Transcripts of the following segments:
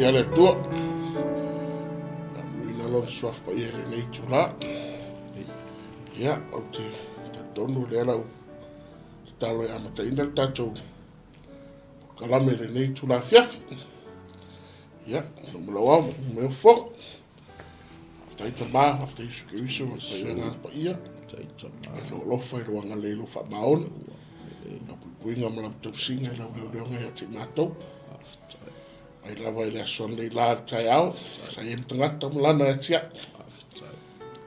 Viia le Atua. Faamanuina Lona Suafa Paia i lenei itula. Ia, ou te talitonu o lea la ua tatalo e amataina le tatou polokalame i lenei itula afiafi. Ia, logo lau ao ma mea o fofoga. Faafetai Tama, faafetai Iesu Keriso, faafetai Agaga Paia. I lou alofa, i lou agalelei, i lou faamaoni, lau puipuiga ma lau tausiga i lau leoleoga ia te i matou. Mai lava i le aso ananei la i le taeao, sa i ai le tagata ma lana e atiae.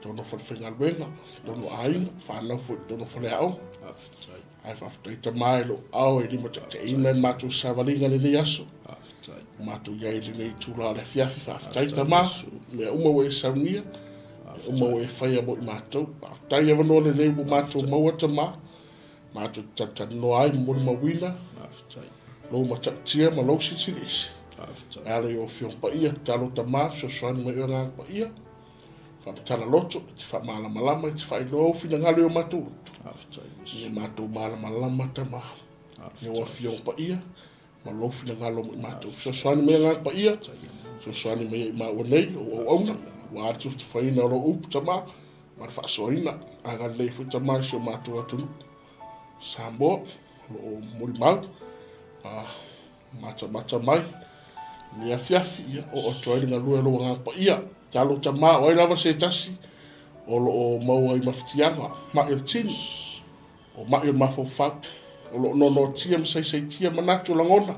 Totonu o falefaigaluega, totonu o aiga, fanau foi i totonu o faleaoga. Ae faafetai Tama i lou ao e limataitaiina i le matou savaliga i lenei aso. Ua matou i ai i lenei itula o le afiafi. Faafetai Tama, mea uma ua e saunia, mea uma ua e faia mo i matou. Faafetai avanoa lelei ua matou maua Tama, matou te talatalanoa ai ma molimauina lou matautia ma lou silisili ese. E ala i ou Afioga Paia, tatalo Tama, fesoasoani mai oe Agaga Paia. Faamatala loto, e te faamalamalama, e te faailoa ou finagalo i o matou loto. Ia matou malamalama Tama, i ou Afioga Paia ma lou finagalo mo i matou. Fesoasoani mai Agaga Paia, fesoasoani mai ia i maua nei, ou auauna, ua le tufatufaina o lou upu Tama, ma le faasoaina. Agalelei foi Tama i si o matou atunuu, Samoa, o lo o molimau, ma matamata mai lenei afiafi, ia oo atu ai le galue a lou Agaga Paia. Talo Tama, o ai lava se tasi o lo o maua i mafatiaga, ma'i o le tini, O ma'i o le mafaufau, o lo o nonotia ma saisaitia manatu o lagona.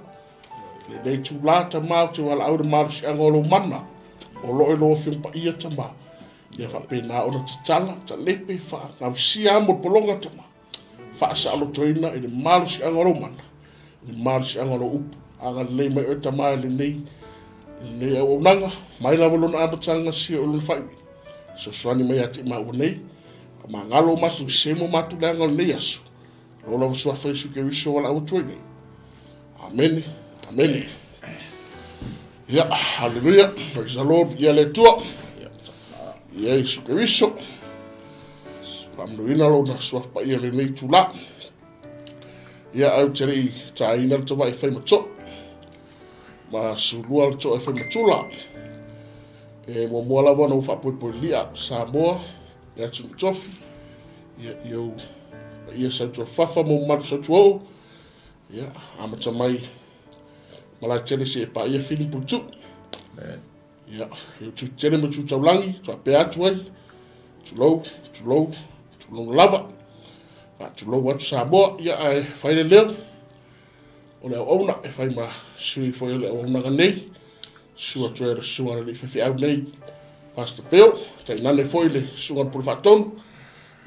I lenei itula, Tama, ou te valaau i le malosiaga o lou mana, o lo o i lou Afioga Paia, Tama, ia faapena ona tatala, talepe, faagausia amo le pologa, Tama, faasaolotoina i le malosiaga o lou mana, i le malosiaga o lou upu. Agalelei mai oe, Tama, i lenei, i lenei auaunaga, mai lava i lona amataga seia oo i lona faaiuina. Fesoasoani mai ia te i maua nei, Faamagalo o matou sese ma o matou leaga o lenei aso. O lou lava Suafa Iesu Keriso ua laau atu ai nei. Amene, amene. Ia, haleluia, praise the Lord, ia le Atua. Ia Iesu Keriso. Faamanuina lona Suafa Paia i lenei itula. Ia, ae ou te le i taina le tavae fai ma to'o. Ma sulua le to'o e fai ma tula. E muamua lava ona ou faapoipoilia Samoa, le atunuu tofi, ia, i ou paia sautuafafa ma ou mamalu sautuaoo, ia, amata mai Malaetele seia paia Fili ma Puletuu. Ia, i ou tu tele ma tu taulagi, faapea atu ai, tulou, tulou, tulou lava. Faatulou atu Samoa, ia, ae fai le leo o le auauna e fai ma sui foi o le auaunaga nei. Susu atu ai le susuga i le alii faifeau nei, Pastor Bill, tainane foi le susuga i le Pule Faatonu,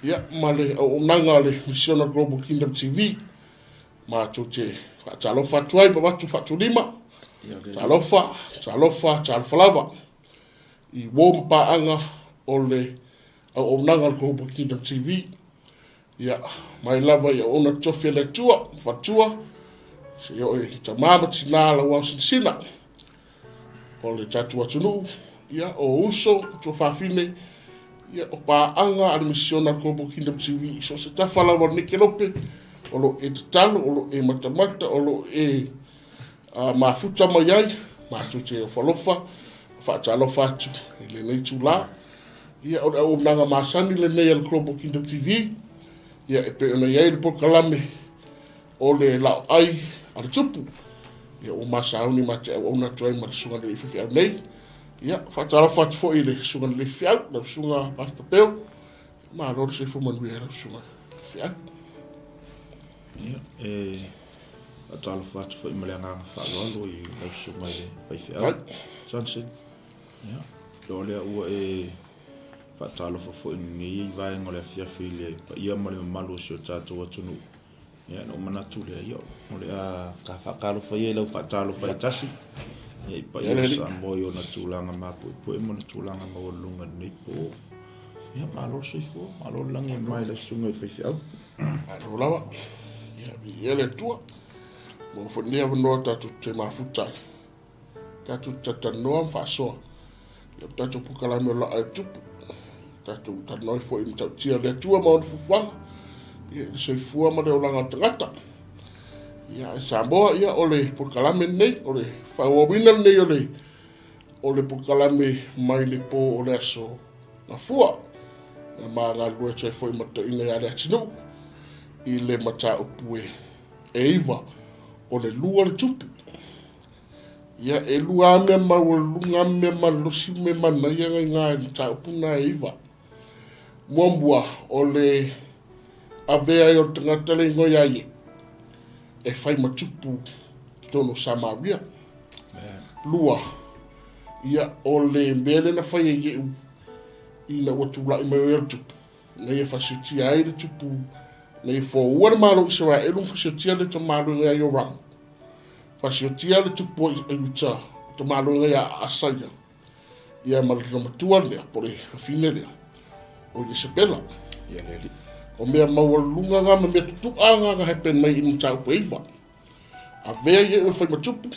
ia, ma le auaunaga a le Misiona Global Kingdom TV. Matou te faatalofa atu ai ma avatu faatulima, talofa, talofa, talofa lava i uo ma paaga o le auaunaga a le Global Kingdom TV. Ia, mai lava i auauna tofi a le Atua, ma faletua, seia oo i tama ma tina lauao sinasina o le tatou atunuu, ia, o uso, o tuafafine, ia, o paaga a le misiona a le Global Kingdom TV i so o se tafa lava o lenei kelope, o lo o e tatalo, o lo o e matamata, o lo o e mafuta mai ai, matou te ofo alofa ma faatalofa atu i lenei itula. Ia, o le auaunaga masani lenei a le Global Kingdom TV, ia, e pei ona i ai le polokalame o le laoai a le tupu. Ia, ua ma sauni ma te auauna atu ai ma le Susuga i le Alii Faifeau nei. Ia, faatalofa atu foi i le Susuga i le Alii Faifeau, lau Susuga Pastor Bill. Malo le soifua manuia i lau Susuga Faifeau. Ia, e faatalofa atu foi ma le agaga faaaloalo i lau Susuga i le Faifeau Johnson. Ia, o lea ua e faatalofa foi i lenei vaega o le afiafi i le paia ma le mamalu o si o tatou atunuu. Ia, ona ou manatu lea, ia, o le a ta faatalofa ia i lau faatalofa e tasi, ia, i paia o Samoa i ona tulaga mapuepue ma ona tulaga maualuluga i lenei po. Ia, malo le soifua, malo le lagi e mama i lau susuga i le faifeau. Malo lava. Ia, viia le Atua. Maua foi lenei avanoa tatou te mafuta ai. Tatou te talatalanoa ma faasoa i o tatou polokalame o Laa e Tupu. Tatou talanoa ai foi i matautia o le Atua ma ona fuafuaga, ia, i le soifua ma le olaga o le tagata. Ia, e Samoa, ia, o le polokalame lenei, o le faaauauina lenei o le. o le polokalame mai le po o le aso Gafua. Na ma galulue atu ai foi ma toeaina ia Leatinuu i le mataupu e 9 o le lua le tupu. Ia, e lua lava mea maualuluga mea malolosi ma mea manaia na i ina i le mataupu lena e 9. Muamua, o le avea ai o le tagata le igoa ia Ie'u e fai ma tupu i totonu o Samaria. Lua, ia, o le mea lea na fai e Ie'u ina ua tulai mai o ia le tupu, na ia fasiotia ai le tupu, na ia foua le Malo o Isaraelu ma fasiotia le tamaloga ia Ioramu. Fasiotia le tupu o Iuta, tamaloga ia Asaia, ia ma le matua lea, po o le fafine lea, o Iesepela. Ia le alii. O mea maualuluga na ma mea tutu'a na na happen mai i mataupu e 9. Avea Ie'u e fai ma tupu,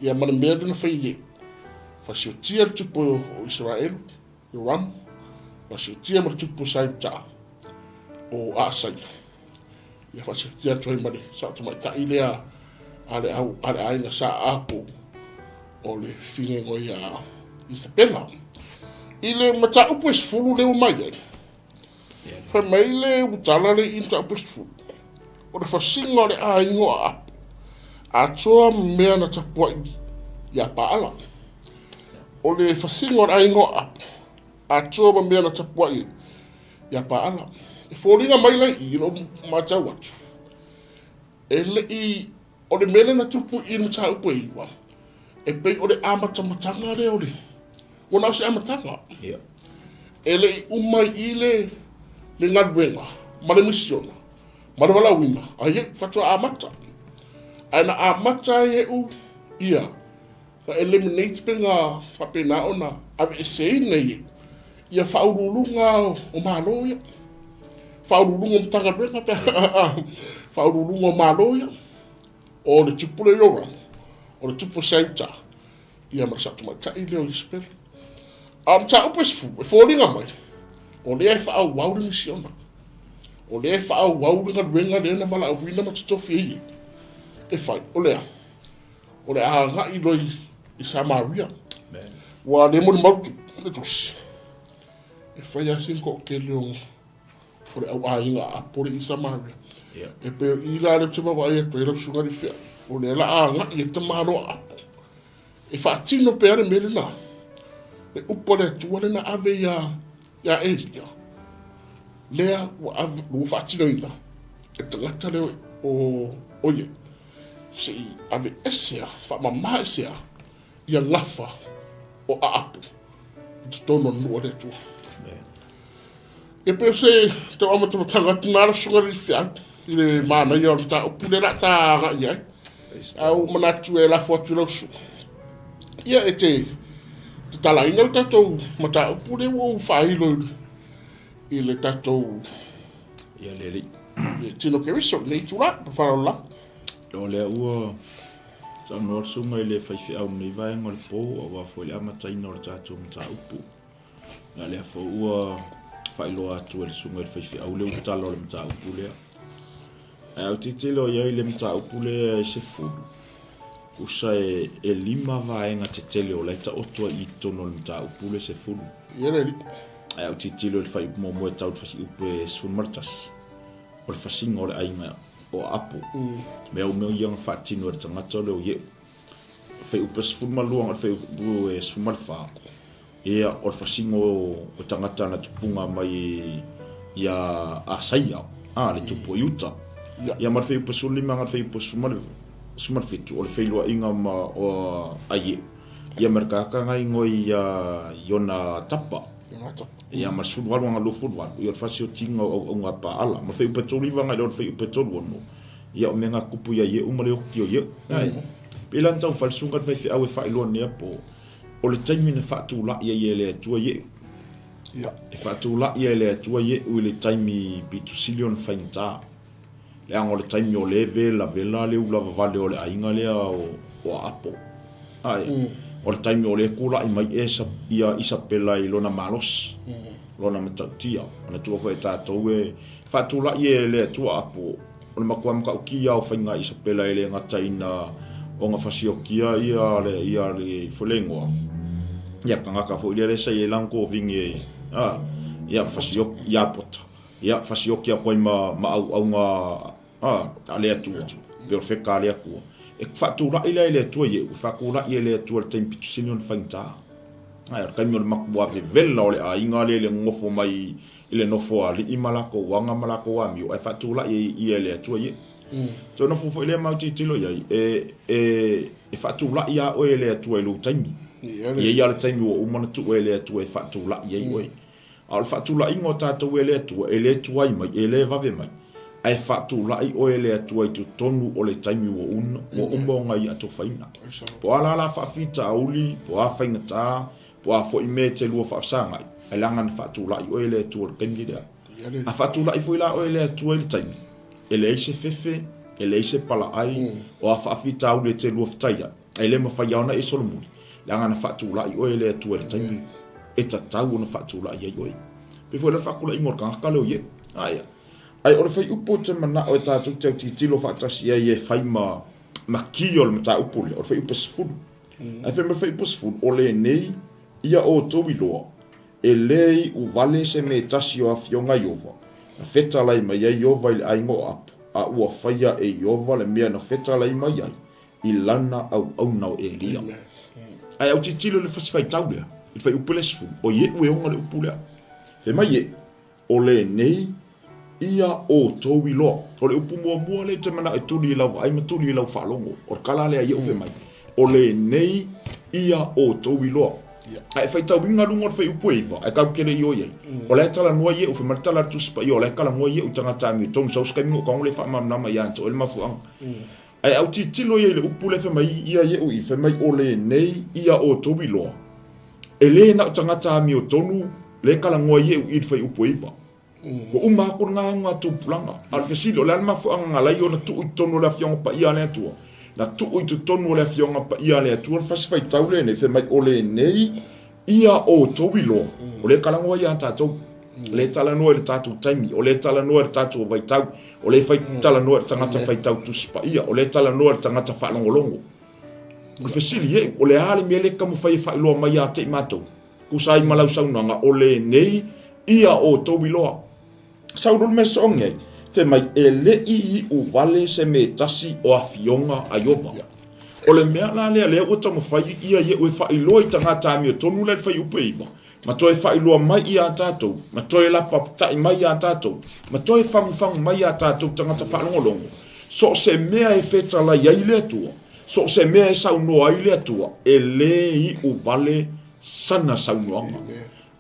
ia ma le mea lea na fai e Ie'u. Fasiotia le tupu o Isaraelu, Ioramu, fasiotia ma le tupu o Saiuta'a, o Aasaia. Ia faasiotia atu ai ma le sao tamaitai lea a le, au, a le aiga sa Apo o le fefine ia Isabela. I le mataupu e 10 lea ua mai ai, fai mai le utala le i mataupu e 10, o le fasiga o le aiga o Aapo, atoa ma mea na tapuai ia Paala. O le fasiga o le aiga o Aapo, atoa ma mea na tapuai ia Paala. E foliga mai la i i lou matau atu, e le i, o le mea lea na tupu i le mataupu e 9, e pei o le amatamataga lea o le, ua na o se amataga. Yeah. E le i uma i i le, le galuega ma le misiona ma le valaauina a Ie'u, faatoa amata. Ae na amata ai Ie'u ia na eliminate pe na faapena ona aveeseina i ia faauluuluga o Malo ia, faauluuluga o Matagaluega pe faauluuluga o Malo ia, o le tupu lea i Oran, o le tupu o Saiuta, ia ma le sao tamaitai lea o Isabela. A o mataupu e 10, e foliga mai, o lea e faaauau le misiona, o lea e faaauau le galuega lea na valaauina ma totofi ai e, e fai, o le a? O le a agai loa i Samaria. Ua le molimau le tusi, e fai lava sina toatele o le au aiga a Apo le i Samaria. E pei o i la lea ou te vaavaai atu ai lau susuga Alifea, o lea la a agai ai tamaloa a Apo e faatino pea le mea lena, le upu a le Atua lea na ave ia Elia, lea ua faatinoina e le tagata lea o Iehu. Se i aveesea, faamamaesea ia gafa o Aapo i totonu o le nuu o le Atua. Ia pei o se tau amatamataga atu na la susuga le Feau i le manaia o le mataupu lea la ta agai ai. A ua manatu e lafo atu i lau susuga. Ia e te tatalaina le tatou mataupu lea ua ou faailo i le tatou Ia le alii. E tino Keriso lenei itula, ma faaaloalo lava. O lea ua saunoa le susuga i le faifeau i lenei vaega o le po, aua foi le amataina o le tatou mataupu. A lea foi ua faailoa atu e le susuga i le faifeau le utala o le mataupu lea. Ae ou te tilotilo i ai i le mataupu lea e 10, tusa e 5 vaega tetele o la e taoto ai i totonu o le mataupu lea 10. Ia le alii. Ae a ou tilotilo i le fuaiupu muamua e tau i le fuaiupu e 11, o le fasiga o le aiga o Aapo. Mea uma ia na faatino e le tagata lea o Ie'u. O le fuaiupu e 12 agai i le fuaiupu e 14, ia, o le fasiga o tagata na tupuga mai ia Asaia, a, le tupu o Iuta. Ia ma le fuaiupu e 15 agai i le fuaiupu e 17, o le feiloaiga ma o a Ie'u. Ia ma le tagata na ingoa ia Iona Tapa. Ia ma le 18 agai 28, ia o le fasiotiga o auauna a Paala. Ma le fuaiupu e 39 agai i le fuaiupu e 36, ia o mea na tupu ia Ie'u ma le oti o Ie'u. Ae, pei la na taumafai le susuga i le faifeau e faailoa nei po o le taimi na faatulai ai e le Atua Ie'u. E faatulai e le Atua Ie'u i le taimi pito sili ona faigata. Leaga o le taimi o lea e velavela le ulavavale o le aiga lea o Aapo. Ae, o le taimi o lea e tulai mai ia Isapela i lona malosi, lona matautia. Manatua foi e tatou e faatulai e le Atua Aapo, o le matua matautia o faiga a Isapela e le gata ina Ona fasiokia ia le ia le foi le igoa ia tagata foi lea sa i ai lana tovini e a ia fasioki ia Pota ia fasioki atu ai ma ma auauna a a le Atua perofeta a le Atua e faatulai lea e le Atua Iehu e faatulai e le Atua i le taimi pito sili ona faigata. Ae o le taimi o le matua vevela o le aiga lea i le nonofo mai i le nofoalii ma latou aga ma latou amio, ae faatulai ai ia e le Atua Iehu. Toe nofo foi lea ma tilotilo i ai, e, e, e faatulai lava oe e le Atua i lou taimi. E i ai lava le taimi ua uma ona tuu e le Atua e faatulai ai oe. A o le faatulaiga o tatou e le Atua, e le tuai mai, e le vave mai, ae faatulai oe e le Atua i totonu o le taimi ua una, ua uma ona Ia atofaina. Po o a la la faafitauli, po o a faigata, po o a foi mea e te lua faafesagai, ae leaga na faatulai oe e le Atua i le taimi lea. A faatulai foi la oe e le Atua i le taimi, e leai se fefe, e leai se palaai, o a faafitauli e te lua fetaiai, e le mafai lava ona e solomuli, leaga na faatulai oe e le Atua i le taimi e tatau ona faatulai ai oe. Pei foi o le faatulaiga o le tagata lea o Iehu. Aia. Ae o le fuaiupu ou te manao e tatou te autilotilo faatasi ai e fai ma, ma ki o le mataupu lea, o le fuaiupu e 10. Ae fai mai le fuaiupu 10, o lenei ia outou iloa, E lē iʻu vale se mea e tasi o afioga Iova, na fetalai mai ai Iova i le aiga o Apo, a ua faia e Iova le mea na fetalai mai ai i lana auauna o Elia. Ae autilotilo i le fasi faitau lea, i le fuaiupu le 10, o Ieʻu e ona le upu lea. Fai mai Ieʻu, O lenei ia outou iloa. O le upu muamua lea ou te manao e tuli i lau vaai ma tuli i lau faalogo. O le tala lea a Ieʻu fai mai, O lenei ia outou iloa. A e faitauina luga o le fuaiupu e 9, ae tatou te le i o i ai, o la e talanoa Ieʻu, fai mai le tala a le Tusi Paia, o la e talanoa Ieʻu i tagata amiotonu, sau se taimi ona ou tago lea e faamalamalama ia te oe le mafuaaga. Ae autilotilo ia i le upu lea fai mai ia Ieʻu i, fai mai, O lenei ia outou iloa. E lē na o tagata amiotonu lea e talanoa Ieʻu i le fuaiupu e 9. Ua uma atu lena auga tupulaga. A o le fesili, o le a le mafuaaga na ala ai ona tuu i totonu o le Afioga Paia a le Atua? Na tuu i totonu o le Afioga Paia a le Atua le fasi faitau lenei, fai mai, o lenei ia outou iloa, o lea e talanoa ia tatou, o lea e talanoa i le tatou taimi, o lea e talanoa i le tatou vaitau, o lea e fai, talanoa i le tagata faitau Tusi Paia, o lea e talanoa i le tagata faalogologo. O le fesili, Ieʻu, o le a le mea lea e taumafai e faailoa mai ia te i matou? Tusa ai ma lau saunoaga, o lenei ia outou iloa. Sau loa le mea soongi ai, fai mai, e le i iʻu vale se mea e tasi o afioga a Iova. O le mea la lea, lea ua taumafai ia Ieʻu e faailoa i tagata amiotonu la i le fuaiupu e 9, ma toe faailoa mai iā tatou, ma toe lapataʻi mai iā tatou, ma toe fagufagu mai iā tatou tagata faalogologo, so o se mea e fetalai ai le Atua, so o se mea e saunoa ai le Atua, e lē iʻu vale sana saunoaga.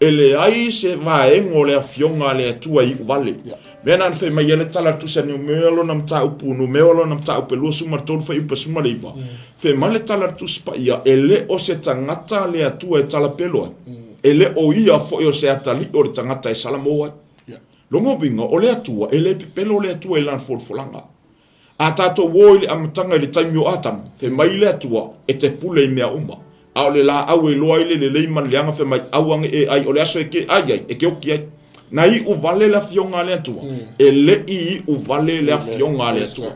E leai se vaega o le Afioga a le Atua e iʻu vale. Mea na na fai mai ai le tala a le Tusi a Numera lona mataupu, Numera lona mataupu e 23 fuaiupu e 19. Fai mai le tala a le Tusi Paia, e le o se tagata le Atua e talapelo ai, e le o ia foi o se atalii o le tagata e salamo ai. Lona uiga, o le Atua, e le pepelo le Atua i lana folafolaga. A tatou o i le amataga i le taimi o Atamu, fai mai le Atua, e te pule i mea uma. A o le laau e iloa ai le lelei ma le leaga, fai mai, aua ne i e ai, o le aso e te ai ai, e te oki ai. Na iu vale le Afioga a le Atua, e le i iu vale le Afioga a le Atua.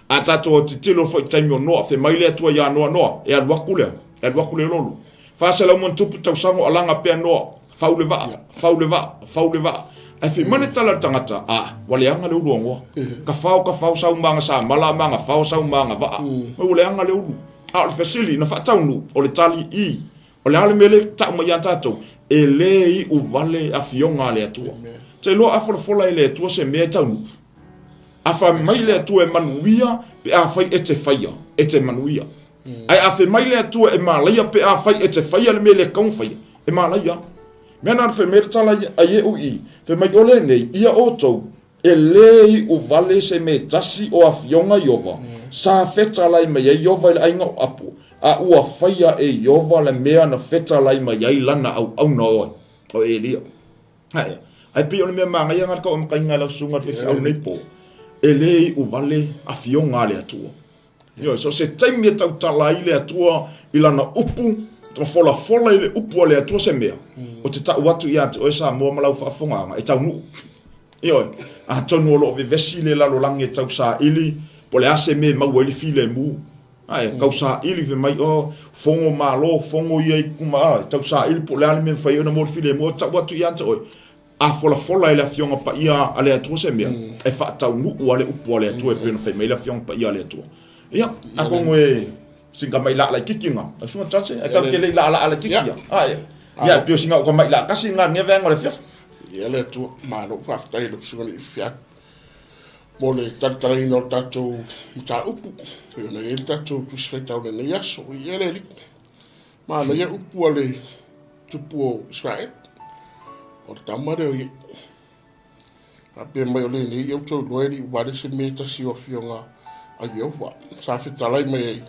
A tatou autitilo foi i taimi o Noa, fai mai le Atua iā Noa, Noa, e alu atu lea, e alu atu le lolu. 400 ma ono tupu tausaga o alaga pea Noa, fau le vaa, fau le vaa, fau le vaa. Ae fai mai le tala a le tagata, a, ua leaga le ulu o Noa. Ka fao, ka fao sau ma ana samala ma ana fao sau ma ana vaa. Mai ua leaga le ulu. A o le fesili, na faataunuu, o le tali, i. O le a le mea lea e tau mai ia tatou? E le iu vale afioga a le Atua. Te iloa a folafola e le Atua se mea e taunuu. A fai mai le Atua e manuia pe afai e te faia, e te manuia. Ae a fai mai le Atua e malaia pe afai e te faia le mea le tatau ona faia, e malaia. Mea na fai mai le tala a Ieʻu i, fai mai o lenei, ia outou, e le iʻu vale se mea e tasi o afioga Iova, sa fetalai mai ai Iova i le aiga o Apo, a ua faia e Iova le mea na fetalai mai ai lana auauna o ai, o Elia. Ae, ae pei o le mea manaia na le tauamataina e lau susuga i le faifeau nei po, e le iʻu vale afioga a le Atua. Ioe, so se taimi e tautala ai le Atua i lana upu, ma folafola i le upu a le Atua se mea, o te tau atu ia te oe Samoa ma lau faafofogaaga, e taunuu. Ioe, atonu o lo o vevesi le lalolagi e tausaili, po o le a se mea e maua ai le filemu. Ae, tausaili fai mai, oh, fogo malo, fogo ia i kuma, a, tausaili po o le a le mea e mafai ai ona maua le filemu, tau atu ia te oe, a folafola e le Afioga Paia a le Atua se mea, e faataunuu lava le upu a le Atua e pei ona fai mai le Afioga Paia a le Atua. Ia, atonu e sina tamai laa laitiiti lena, lau Susuga Johnson, ae tatou te le i laalaa laitiiti ia. Ae, ia, e pei o sina ou tamai laa tasi lena i lenei vaega o le afiafi. Ia le Atua, malo faafetai i lau Susuga i le Feau mo le talatalaina o le tatou mataupu, pei ona i ai le tatou Tusi Faitau i lenei aso. Ia le Alii, manaia upu a le tupu o Israel, o le tama lea o Ieu. Faapea mai o lenei ia outou iloa e le i vale se mea e tasi o afioga a Ieova sa fetalai mai ai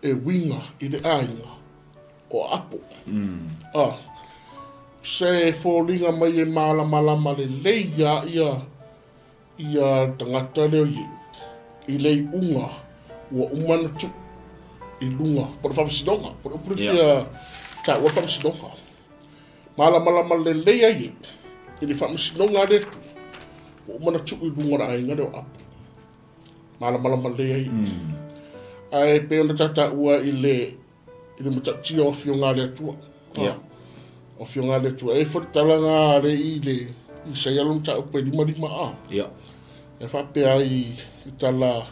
e uiga i le aiga o Aapo. Ah, se foliga mai e malamalama lelei ia ia ia le tagata lea o Ieu i le iuga ua uma ona tuu i luga po o le faamasinoga, po o le upu lea fia taua le faamasinoga. Malamalama lelei ai Ieu i le faamasinoga a le Atua ua uma ona tuu i luga o le aiga lea o Apo. Malamalama lelei ai Ieu. Ae pei ona ta taua i le i le matautia o afioga a le Atua. Yeah. O afioga a le Atua. E foi le tala nga le i le Isaia lona mataupu e 55 a. Yeah. E faapea ai i tala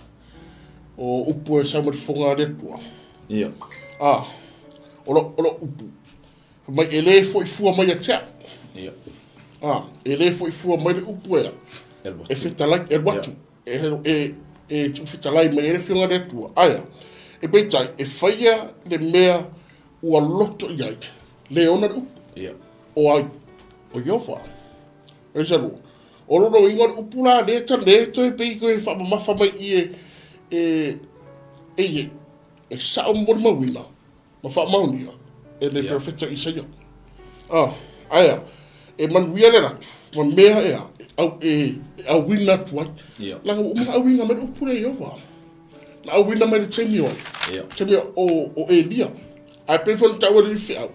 o upu e sau mai le fofoga a le Atua. Yeah. A, o lo, o lo upu. Fai mai, e le foi fua mai ia te au. Yeah. A, e le foi fua mai le upu ea. E fetalai, e alu atu. Yeah. E, e tuufetalai mai ai le Afioga a le Atua. Aea, e peitai, e faia le mea ua loto i ai, le ona le upu. Yeah. O ai, o Ieova. Praise the Lord. O lona uiga o le upu la lea ta le toe pei koe faamamafa mai i e, e, e ie, e sao molimauina ma faamaonia e le perofeta Isaia. Ah, aea, e manuia le ratu, ma mea ea, e, au, e, e auina atu ai. Yeah. Langa ua uma na auina mai le upu lea Ieova. Na auina mai le taimi o ai. Yeah. Taimi o, o Elia. Ae pei foi ona taua e le feau,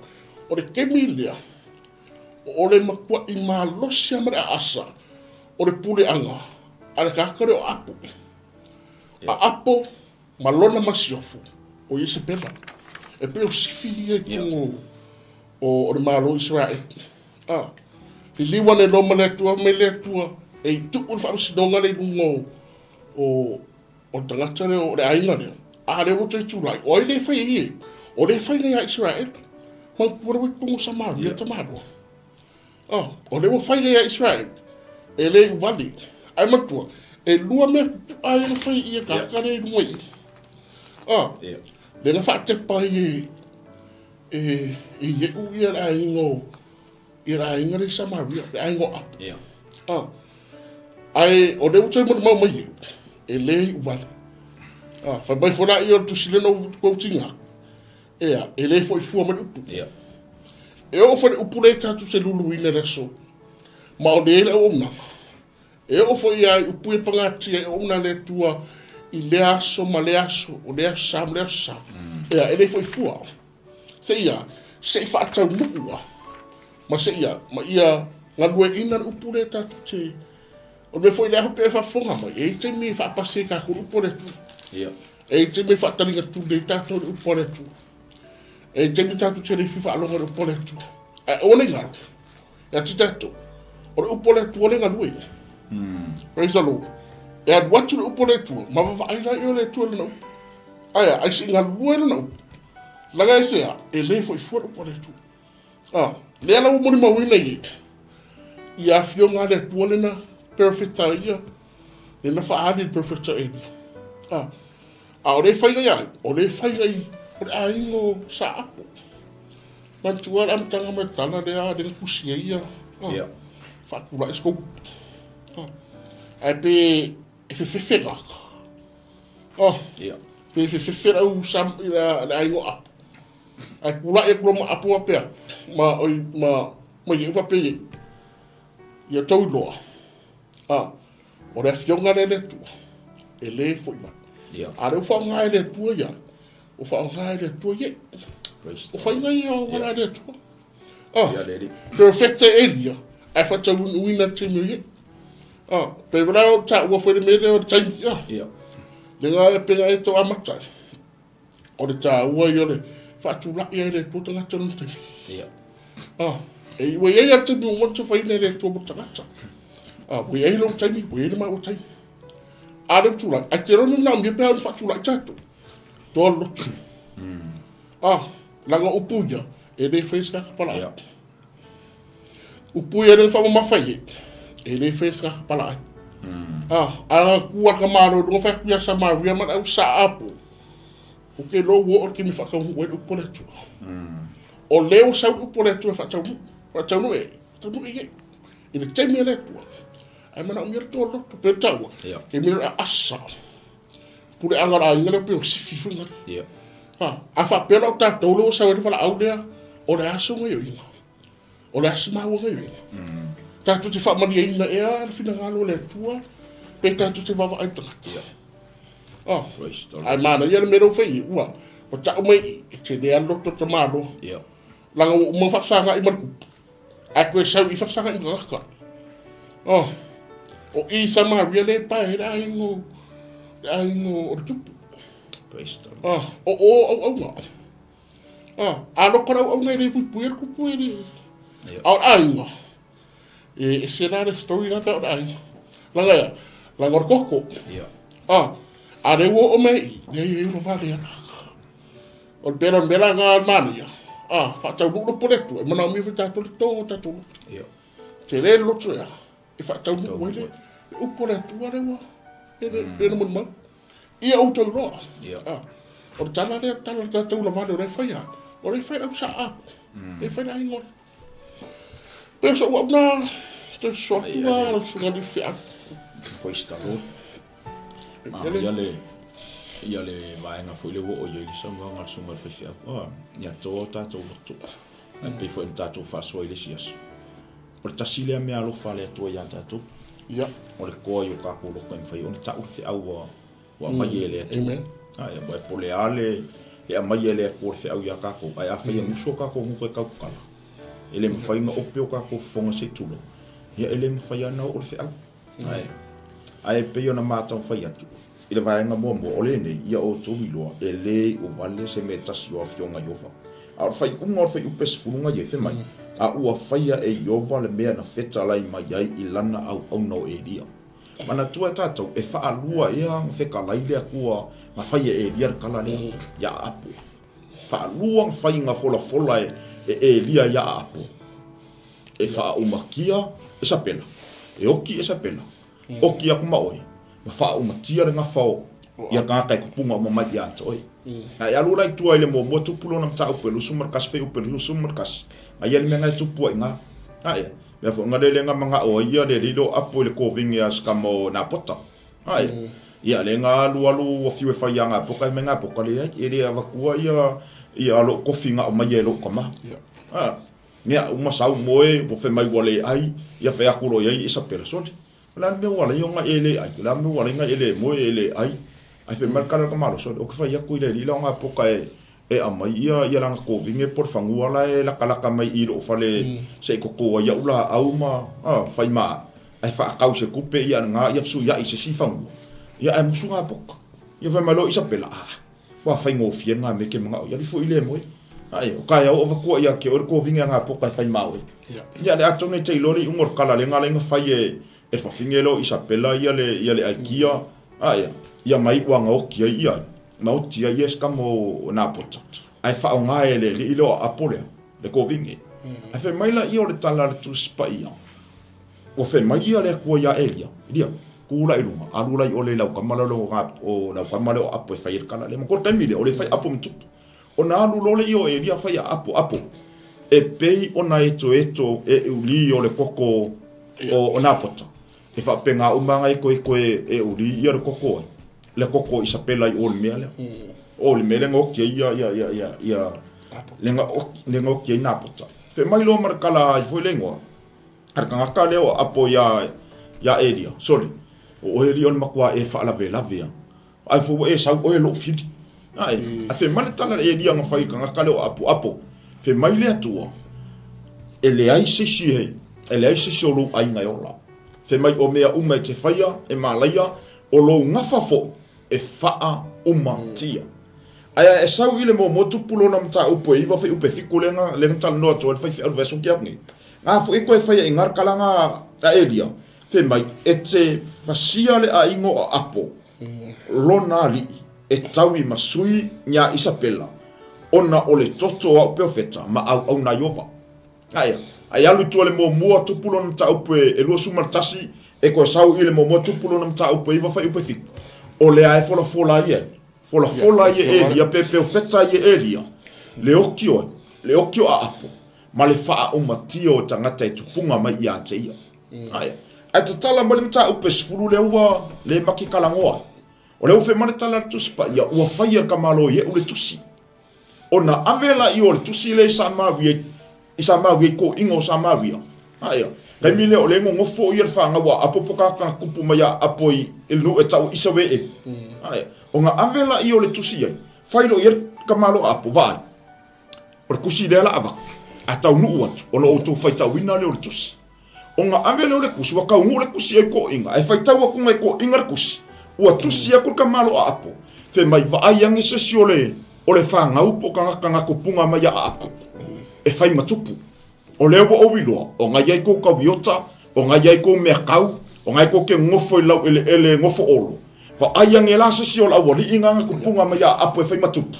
o le taimi lea, o le matua'i malosi lava ma le aasa o le puleaga a le tagata lea o Apo. Yeah. A Apo Ma lona masiofo, o Iesabela, e pei o sifi ia i totonu o le Malo o Isaraelu. A, liliu ane loa ma le Atua, mai le Atua e i tuu le faamasinoga lea i luga o o le tagata lea, o le aiga lea. A lea ua toe tulai, o ai lea e fai ai e? O lea e fai ia Isaraelu. Manatua lea ua i totonu o Samaria tamaloa. Oh, o lea ua fai ia Israel, e le i vale. Ae manatua, e lua mea pupu'a ia na fai i ia tagata lea i luga i i. Oh, Yeah. lea na faatepa ai e, e, e Ieu ia le aiga o, ia le aiga lea i Samaria, le aiga o Apo. Yeah. Ah, ae o lea ua toe molimau mai Ieu, e le iu vale. Ah, fai mai foi laia o le tusi lea na ou quote ina aku, Ea, e le foi fua mai le upu. Ia. E oo foi le upu lea tatou te luluina i le aso, ma o lea i le auaunaga. E oo foi ia i upu ia pagatia e auauna a le Atua i lea aso ma lea aso, o lea aso sa ma lea aso sa. Ea, e le foi fua. Seia, se i faataunuu a, ma seia, ma ia galueaiina le upu lea tatou te, o le mea foi lea hope e faafofoga mai, e i ai taimi e faapasi ai tatou i le upu a le Atua. Ia. E i ai taimi e faataliga tuli ai tatou i le upu a le Atua. E i ai taimi tatou te le fia faalogo i le upu a le Atua. Ae aua ne i galo, ia te tatou, o le upu a le Atua le galue. Praise the Lord. E alu atu le upu a le Atua, ma vavaai laia o le Atua i lana upu. Ae a, ai se i galulue lana upu. Leaga e se a, e le foi fua le upu a le Atua. Ah, lea la ua molimauina i ai, ia afioga a le Atua lena perofeta ia, lena faaali i le perofeta Elia. Ah, a o lea faiga ia ai, o lea faiga i o le aiga o Saapo. Manatua le amataga mai le tala lea lea na tusi ai ia. Ah, Yeah. Faatulai se kou. Ah, ae pe e fefefe gaka. Ah, Yeah. pe fefefe lau sam i le aiga o Apo. Ae tulai atu loa ma apo faapea, ma, oi, ma, ma Ieu faapea i ai, Ia outou iloa, a, o le Afioga lea a le Atua, e le foi mai. Ia. A lea ua faaaoga e le Atua ia, ua faaaoga e le Atua Ieu. Praise O faiga ia o auala a le Atua. Ah, Ia le Alii. perofeta Elia, ae faataunuuina le taimi o Ieu. Ah, pei foi la o taua foi le mea lea o le taimi, ah. Ia. Lea e pei e tau amata ai. O le taua ia o le faatulai ai le Atua tagata i lona taimi. Ia. Ah, e, ua i ai lava le taimi ua uma ona tofaina e le Atua mo le tagata. Ah, ua i ai lou taimi, ua i ai le maua taimi. A lea ua tulai, ae te iloa na manaomia pe a ona faatulai tatou. Toa le loto. Ah, leaga o upu ia, e le faia se kaka palaai. Ia. Upu ia lea na faamamafa i ai, e le faia se kaka palaai. Ah, a na tu a le tamaloa i luga fai atu ia Samaria ma le au sa apo. Ko ke iloa ua oo le taimi e faataunuu ai le upu a le Atua. O lea ua sau le upu a le Atua e faataunuu, faataunuu e, faataunuu i ai. I le taimi a le Atua, ae manaomia le toa loto, pei ona taua, Ia. taimi lea o le aasa. Puleaga o le aiga lea pei o sifi foi ngale. Ia. Ha, a faapea la o tatou lea ua sau ai le valaau lea, o le a se gaoioiga? O le a se maua gaoioiga? Tatou te faamalieina ea le finagalo o le Atua pe tatou te vaavaai i le tagata? Ia. Oh. Praise the Lord. Ae manaia le mea lea ua fai i, ua ua tau mai i, e tele lava le loto o le tamaloa. Ia. Leaga ua uma ona faafesagai ma le tupu, ae toe sau i faafesagai ma tagata. Oh. O i Samaria lea e pae ai le aiga o le aiga o le tupu. Praise the Lord. Ah, o o auauna. Ah, a loko le auauna e le puipuia le tupu e le. Ia. A o le aiga, e ese la le story la pe o le aiga. Leaga ia, leaga o le koko. Ia. Ah, a lea ua oo mai i, leai e ona vale ana. O le pela mea la nga manaia. Ah, faataunuu le upu le Atua, e manaomia foi tatou le to o tatou loto. Ia. Tele le loto ea, e faataunuu ai le le upu a le Atua lea ua e le e le molimau. Ia outou iloa. Ia. Ah, o le tala lea, tala le tatou lavale o la e fai a, o la e fai le au sa apo. Mm. E fai le aiga o le. Pe o so'u au na, toe soso atu a lau susuga i le feau. Praise the Lord. Ia le ia le vaega foi lea ua oo i ai le saunoaga a le susuga i le faifeau. Oh, ia toa o tatou loto. Ae pei foi ona tatou faasoa i le isi aso. O le tasi lea mea alofa a le Atua iā tatou. Ia. O le toa i o tatou loto e mafai ona tau le feau ua ua aumai e le Atua. Amen. Ae, aua e pole lava le le aumai e le Atua o le feau iā tatou. Ae afai e musu o tatou gutu e tautala, e le mafai ona ope o tatou fofoga se i tulou, ia e le mafai lava ona oo le feau. Ae, ae pei ona mataufai atu i le vaega muamua, o lenei, ia outou iloa, e le iu vale se mea e tasi o Afioga Ieova. A o le faaiuga o le fuaiupe 10 na i ai, fai mai, A ua faia e Ieova le mea na fetalai mai ai i lana auauna o Elia. Manatua e tatou, e faalua ea ona fetalai le Atua na fai e Elia le tala lea ia Aapo. Faalua ona fai na folafola e Elia ia Aapo. E faaumatia Esapela, e oti Esapela, oti aku ma oe, ma faaumatia le gafa o ia tagata e kupunga uma mai ia te oe. A e alu la i tua i le muamua tupu lona mataupu e 21 fuaiupu e 21, a ia le mea na e tupu ai i ina. Ae, mea foi na lele na manao ai ia le alii lea o Apo i le kovine a si tama o Napota. Ae, ia lea na alu alu ua fiu e fai ia Napota, fai mai Napota, leai, e le avatua ia ia lou kofi na aumaia e lou tama. A, mea uma sau moe, ua fai mai ua le ai, ia fai atu loa i ai Isapela, sole, o le a le mea ua ala ai ona e le ai, o le a le mea ua ala ai ona e le moe e le ai. Ae fai mai le tala a le tamaloa, sole, ou te fai atu i le alii la o Napoka e e aumai ia ia lana kovine po o le fanua la e latalata mai i lou fale se i toto ai au laau ma fai ma ae faatau se tupe ia lena ia fesuiai i se isi fanua ia ae musu Napoka. Ia fai mai loa Isapela, aa, ua faigofie lena mea e te manao i ai, alu ifo i le moe. Ae, o taeao o avatua ia te oe le kovine a Napoka e fai ma oe. Ia le atonu e te iloa le iuga o le tala lea na ala ai ona fai e E fafine loa Isapela ia le ia le aikia, a ia, ia mai ua gaoti ai ia, gaoti ai ia se tama o Napota, ae faaaoga e le alii lea o Aapo lea, le kovine. Ae fai mai laia o le tala a le Tusi Paia, ua fai mai ia le Atua iā Elia, Elia, tu la i luga, alu la i ole i lau tama lea o lau tama lea o Aapo e fai ai le tala lea. Ma ko le taimi lea, o le fai Aapo ma tupu. Ona alu loa lea o Elia fai a Apo, Apo, e pei ona etoeto e uli o le koko o Napota, e faapena uma ana etoeto e uli ia le koko ai, le koko o Isapela i o le mea lea. O le mea lea na oti ai ia, ia, ia, ia, ia, le na oti, le na oti ai Napota. Fai mai loa ma le tala ai foi le igoa, a le tagata lea o Apo iā, iā Elia, sole, o oe alii o le matua e faalavelave a. Ai foi ua e sau oe lou fili. Ae, ae fai mai le tala a Elia na fai i le tagata lea o Apo, Apo, fai mai le Atua, e leai se isi e, e leai se isi o lou aiga e ola. Fai mai o mea uma e te faia, e malaia, o lou gafa foi e faaumatia. Ae a e sau i le muamua tupu lona mataupu e iva fuaiupu e fitu lea na, lea na talanoa atu ai le faifeau i le vaiaso na tea atu nei. Na foi toe faia i ina le kalaga a Elia, fai mai, E te fasia le aiga o Apo, lona alii, e taui ma sui iā Isapela, ona o le toto o au perofeta ma auauna a Ieova. Ae, a e alu i tua i le muamua tupu lona mataupu e 21, e toe sau i le muamua tupu lona mataupu e iva fuaiupu e fitu, o lea e folafola ai ai. Folafola ai e Elia, pe perofeta ai e Elia, le oki oe, le oki o Aapo, ma le faaaumatia o tagata e tupuga mai ia te ia. Ae, ae tatala mai le mataupu e 10 lea ua le make kalagoa ai. O lea ua fai mai le tala a le Tusi Paia, ua fai e le tamaloa Ie'u le tusi. Ona ave laia o le tusi lea i Samaria, i Samaria i toeaiina o Samaria. Ae, taimi lea o lea e nonofo ia le fanau a Apo po o tagata na tupu mai ia Apo i le nuu e tau o Isaraelu. Ae, ona ave laia o le tusi ai, fai loa i ai le tamaloa a Apo, vaai, o le tusi lea o le a avatu, a taunuu atu, ona outou faitauina lea o le tusi. Ona ave lea o le tusi, ua taunuu le tusi ai toeaiina, ae faitau atu nai toeaiina le tusi, ua tusi atu le tamaloa Aapo, fai mai, Vaai ane se isi o le, o le fanau po o tagata na tupuga mai ia Aapo, e fai ma tupu. O lea ua ou iloa, o na i ai kou tauiota, o na i ai kou meakau, o na e kou te nofo i laueleele nofo olo. Vaai ane la se isi o le aualii na na tupuga mai ia Aapo e fai ma tupu.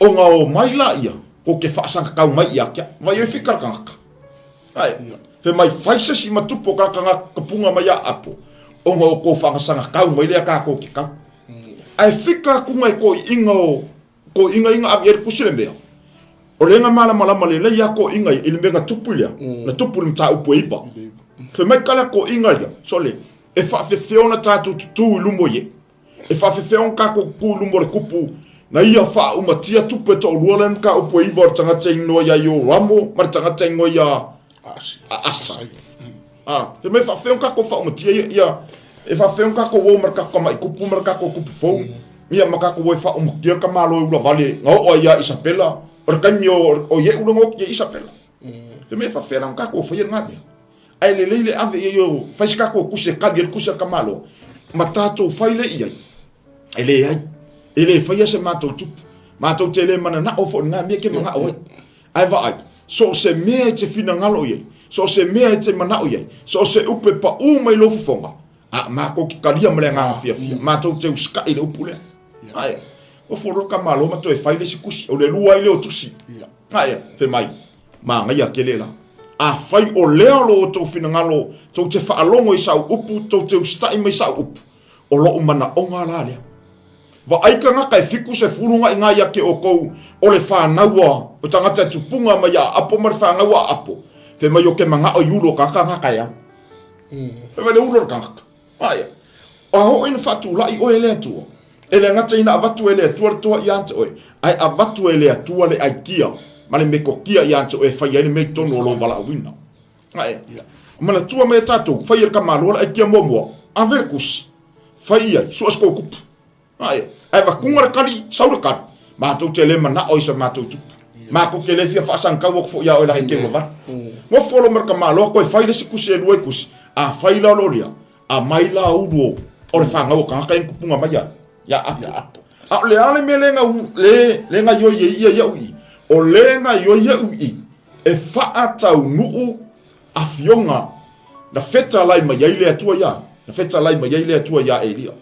Ona o mai laia, kou te faasagatau mai ia te au. Vai e fika le tagata. Ae, fai mai, fai se isi ma tupu o tagata na kapunga mai ia Apo, ona o kou faagasagatau mai lea tatou te kau. Ae fika atu nai toeaiina o, toeaiina ia na ave i ai le tusi le mea, o lea na malamalama lelei lava toeaiina ia i le mea na tupu lea, na tupu i le mataupu e iva. Fai mai tala toeaiina ia, sole, e faafefea ona tatou tutu i luma o Ie'u. E faafefea ona tatou tutu i luma o le kupu na ia faaumatia tupu e toalua lea mataupu e iva o le tagata inoa ia Ioramo ma le tagata inoa ia Asa. Ah, fai mai e faafefea ona tatou faaumatia ia, ia e faafefea ona tatou o ma le tatou tamai kupu ma le tatou kupu fou ia ma tatou o e faaumatia le tamaloa e ulavale na oo ai ia Isapela o le taimi o, o Ie'u le na oti ai Isapela. Fai mai e faafefea la ona tatou faia lena mea. Ae lelei le ave i ai o fai se tatou tusi e kali ai le tusi a le tamaloa ma tatou fai lea i ai. E leai, e le faia se matou tupu. Matou te le mananao foi i lena mea e te manao ai. Ae vaai, so o se mea e te finagalo i ai, so o se mea e te manao i ai, so o se upu e paū mai lou fofoga, a matou te talia ma le agaga fiafia, matou te usitai i le upu lea. Ae, ofo loa le tamaloa ma toe fai le isi tusi, o le lua ai lea o tusi. Ae, fai mai, Manaia tele la. Afai o lea lo outou finagalo tou te faalogo i sau upu, tou te usitai mai sau upu, o lo'u manaoga la lea. Vaai tagata e 70 ga iga ia te outou o le fanau a o tagata e tupuga mai ia Aapo ma le fanau a Aapo, fai mai o ke manao i ulu o ka tagata e au. Fai mai le ulu o le tagata. Aia. A oo ina faatulai oe e le Atua, e le gata ina avatu e le Atua le toa ia te oe, ae avatu e le Atua le aikia ma le metotia ia te oe e fai ai le mea i totonu o lou valaauina. Aia. Manatua mai e tatou, fai e le tamaloa le aikia muamua, ave le tusi, fai i ai, sua se kou kupu. Ae, ae vatuga le kali, sau le kali, matou te le manao i sa matou tupu. Matou te le fia faasagitau atu foi ia oe la he teu avali. Nofo lo ma le tamaloa toe fai le isi tusi e lua i tusi, a fai la lo lia, a mai la ulu o, o le fanau o tagata ia na tupuga mai ia, ia Apo. A o le a le mea le na, le, le gaioi ai ia iaʻu i i? O le gaioi iaʻu i i, e faataunuu afioga na fetalai mai ai le Atua ia, na fetalai mai ai le Atua iā Elia.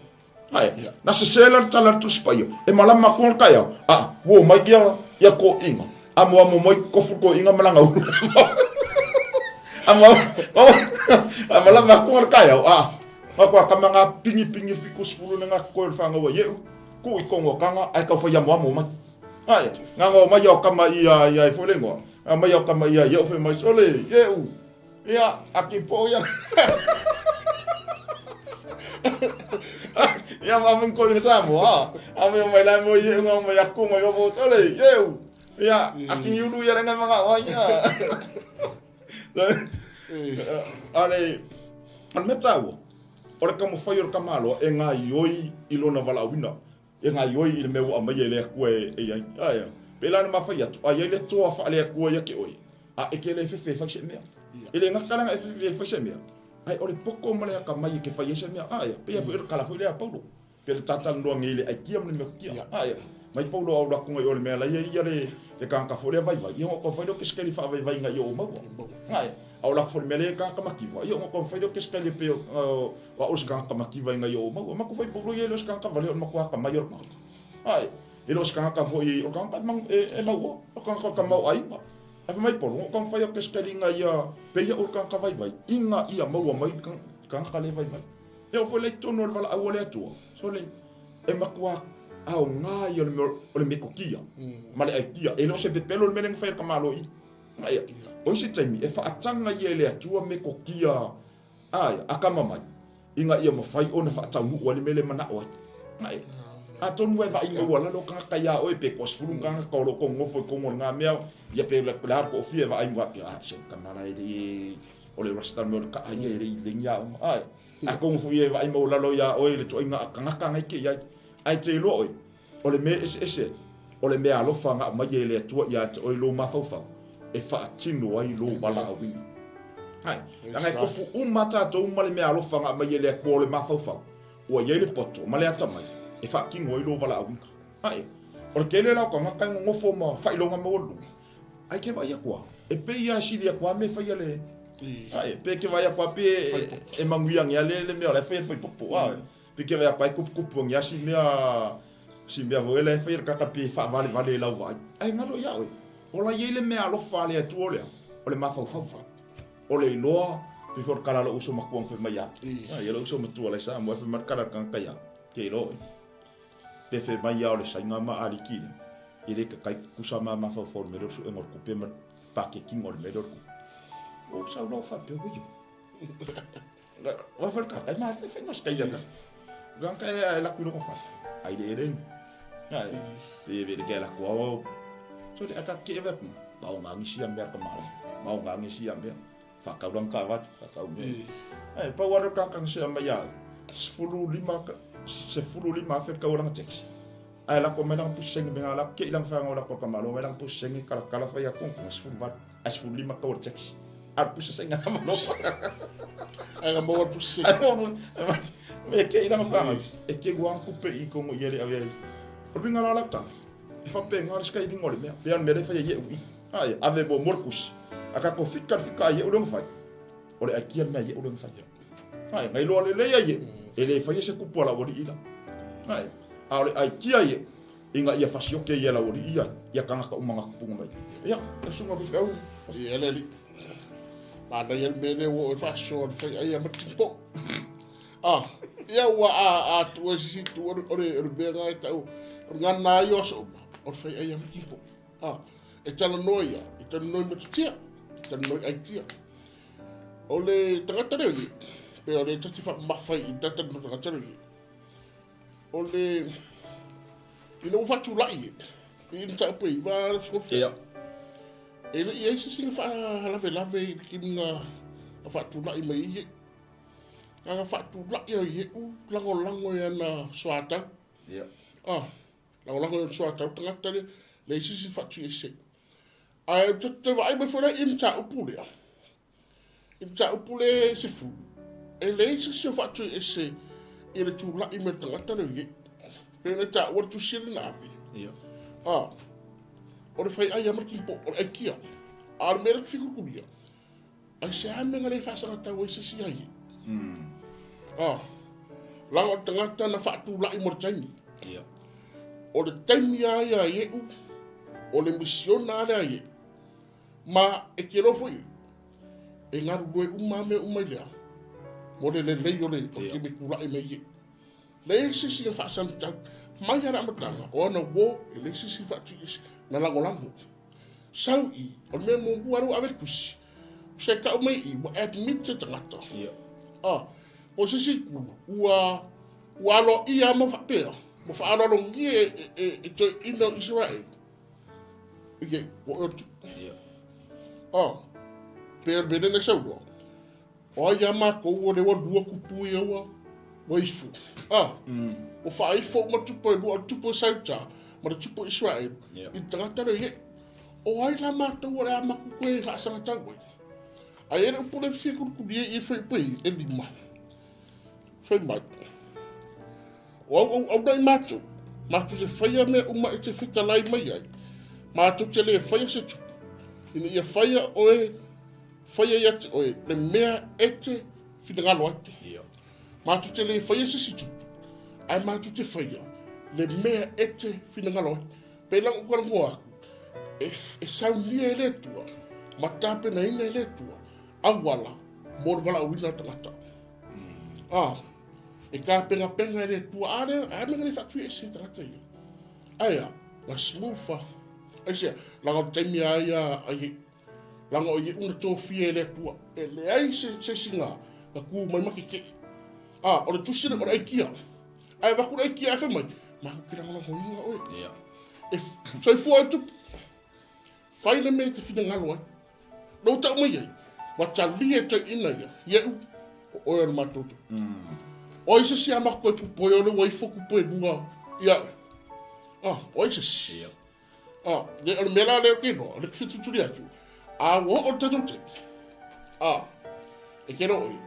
Ae, na sese la le tala a le Tusi Paia, e malama atu ana taeao, a, ua omai ia, ia toeaiina, amoamo mai kofu toeaiina ma lana ulu. Amo, a malama atu ana taeao, a, nga kama nga pingipingi 70 na nga totoe o le fanau a Ie'u, tuu i tonu o tanga, ae tau fai amoamo mai. Ae, nga nga omai ao kama ia, ia e foi le ingoa, nga mai ao kama ia Ie'u fai mai, sole, Ie'u, Ia, aki po ia. Ia ma mun ko sa mo a. A me mai la mo ye nga mai aku mai mo tole ye. Ia, aki ni ulu ia nga mga wa ia. Ale al me tau. O le taumafai o le tamaloa e gaioi i lona valaauina. E gaioi i le mea ua aumaia e le Atua e i ai. Ae, pēlā na mafai atu, a i ai le toa faale-Atua ia te oe, a e ke le fefe e fai se mea. E le gata leaga e fefe e fai se mea, ae o le poto ma le akamai e ke fai ai se mea. Ae, pei foi o le tala foi lea a Paulo, pe le tatalanoa nei i le aikia ma le metotia. Ae, Mai pau loa au alu atu i o le mea la ia ia le le tagata foi lea vaivai, ia ona taumafai lea o kesekeli faavaivaiga i o maua. Ae, a o lako foi le mea lea i tagata mativa, ia ona taumafai lea o kesekeli e pei o o au o se tagata mativa i o maua. Matou fai pau loa ia e le o se tagata valea o le matua atamai o le tagata. Ae, e le o se tagata foi, o le tagata e maua, o le tagata o le tamaoaiga. Ae fai mai Polo, na ou taumafai o kesekeli ina ia pei au o le tagata vaivai, ina ia maua mai le tagata le vaivai. E oo foi la i totonu o le valaau a le Atua, sole, e matua aoga ia o le mea o le metotia ma le aitia. E le o se pepelo le mea lea na fai e le tamaloa i. Aia, o isi taimi e faataga ia e le Atua metotia aia, a kama mai, ina ia mafai ona faataunuu ai le mea lea e manao ai. Aia, atonu e vaai maualalo tagata iā oe pe toasefulu tagata o lo o nonofo i totonu o lena mea, ia pe le a le toafia e vaai ma faapea, ah, se tama la e le o le rasta mea o le kaa ia e le i lengi aoga. Ae, atonu foi e vaai maualalo iā oe i le toaiga tagata na ike i ai. Ae te iloa oe, o le mea eseese, o le mea alofa na aumai e le Atua ia te oe lou mafaufau, e faatino ai lou valaauina. Ae, leaga e tofu uma tatou ma le mea alofa na aumai e le Atua o le mafaufau, ua i ai le poto ma le atamai e faatino ai lou valaauina. Ae, o le tele la o tagata e nonofo ma faailoga maualuluga, Ae ke vaai atu a, e pei lava e sili atu a mea e faia le... Ae, pe ke vaai atu a pe e manuia ane a le le mea o la e faia le faipopo. A, pe ke vaai atu a e kupukupu ane a si mea, si mea foi lea e faia le kaka pe faavalevale i lau vaai. Ae galo ia oe, o la i ai le mea alofa a le Atua o le a? O le mafaufau. O le iloa, pei foi o le tala a lou uso matua na fai mai ia. Ia lou uso matua la i Samoa e fai mai le tala a le tagata ia, ke iloa oe. Pe fai mai lava o le Saina ma Aliki lea, e le tatai tutusa ma mafaufau i le mea lea o le suega o le tupe ma le paketing o le mea lea o le tupe. Ua ou sau loa ou faapea, ui, ua fai le tagata, e malie faiga o se taia ka. Tagata e alu atu i lona fale, ai le eleni. Ai, pe e le ke ala atu ao, so le ata ke eve atu, maoga nisi a mea ka mala, maoga nisi a mea. Whakau ranga ka watu, whakau mea. Ai, pau aro ka kanga se mai au. 15 afe kau ranga taxi. Ai la ko mai langa pusi senge menga la ke ilang whanga o la ko kamalo mai langa pusi senge kala kala whai a kong konga 18. Ai 15 kau taxi. Ai pusi senge na malo. Ai nga maua pusi senge. Ai mo me ke ilang whanga. E ke guang kupe i kongo i ele ave ai. O ringa la lapta. E whape ngā riskai ringo le mea. Pe an mere whai e ui. Ai, ave mo Morkus. A ka ko fika le fika ai e ule mawhai. O le aikia le mea i e ule mawhai. Ai, ngai loa le lei ai e. E le whai e se kupu ala wali ila. Ai, a o le aikia i e. Inga ia whasioke i e la wali ia. Ia kangaka umanga kupunga mai. Ia, e sunga fi au. Ia le li. Mānai el mele o e whasoa le whai ai a matipo. Ah, ia ua a a tu e sisi tu o le o le mea ngai tau. O ngana ai o aso uma. O le whai ai a matipo. Ah, e talanoa ia, e talanoa i Matutia, e talanoa i Aitia. O le tagata leo ia, pe o le tati whakamawhai i tata no tagata leo ia. O le, ina ua whaatulai e, i ina tau pe i wā skolfea. Ia. E le i ai se singa whaalavelave i le kiminga a whaatulai mai i e. Nga whaatulai au i e u langolango e ana soatau. Ia. Ah, Lagolago i ona soatau tagata lea, leai se isi faatuiese. Ae ou te te vaai mai foi la i mataupu lea, i mataupu lea e 10, e leai se isi o faatuiese i le tulai mai o le tagata lea o Iesu. Pei ona taua le tusi lea na ave. Ia. A, o le faiai lava ma le kinipo'o, o le aikia. A o le mea lea ou te fia kulikulia, Ai se a mea na le faasagatau ai se isi ia ia? Ah, laga o le tagata na faatulai mo le taimi. Ia. O le taimi a ia Ie'u, o le misiona a lea Ie'u. Ma e te iloa foi, e galulue uma a mea uma i lea, mo le lelei o le o le taimi e tulai mai Ie'u. Leai se isi na faasagatau mai a le amataga, o ana uo e leai se isi faatuiese na lagolago. Sau i, o le mea muamua lea ua ave le tusi, se tau mai i, ua admit se tagata. Ia. Ah, po se isi itu, ua, ua aloaia ma faapea, ua faaaloalogia e, e, e, e toeaiina o Isaraelu. Ia, ua oe atu. Ia. Ah, pe o le mea lea na sau loa. O ai a matou o lea ua lua kupu ia ua ua ifo. A, ua faaifo uma tupu e lua, o le tupu o Sauta ma le tupu o Iseraelu, i le tagata lea i eʻu. O ai la matou o le a matou toe faasagatau ai? Ae i ai le upu lea e fia kulikulia i e fai i e lima. Fai mai, o au auauna i matou. Matou te faia mea uma e te fetalai mai ai, matou te lē faia se tupu, ina ia faia oe, faia ia te oe le mea e te finagalo ai. Ia. Matou te lē faia se isi tupu, ae matou te faia le mea e te finagalo ai. Pei la ona ou talanoa atu, e, e saunia e le Atua ma tapenaina e le Atua auala mo le valaauina o le tagata. Ah, e tapenapena e le Atua, a lea, a mea na le faatuiese i tagata ia. Ae a, na smooth a. Aisea, leaga o le taimi a ia a Ie'u. Leaga o Ie'u na tofia e le Atua. E leai se, se isi na, na tu mai ma keke'i. A, o le tusi le, o le aikia. Ae avatu le aikia ae fai mai, matou te lagolagoina oe. Ia. E soifua ai tupu. Fai le mea e te finagalo ai. Lou tau mai ai, ua talia e toeaina ia, Ie'u, o oe o le matou tupu. O ai se isi a matou e kupu ai o le ua ifo kupu e lua ia oe? Ah, o ai se isi? Ia. Ah, le, o le mea la lea ou te iloa, o le fitutuli atu, a ua oo le tatou taimi, ah, e ke loa oe,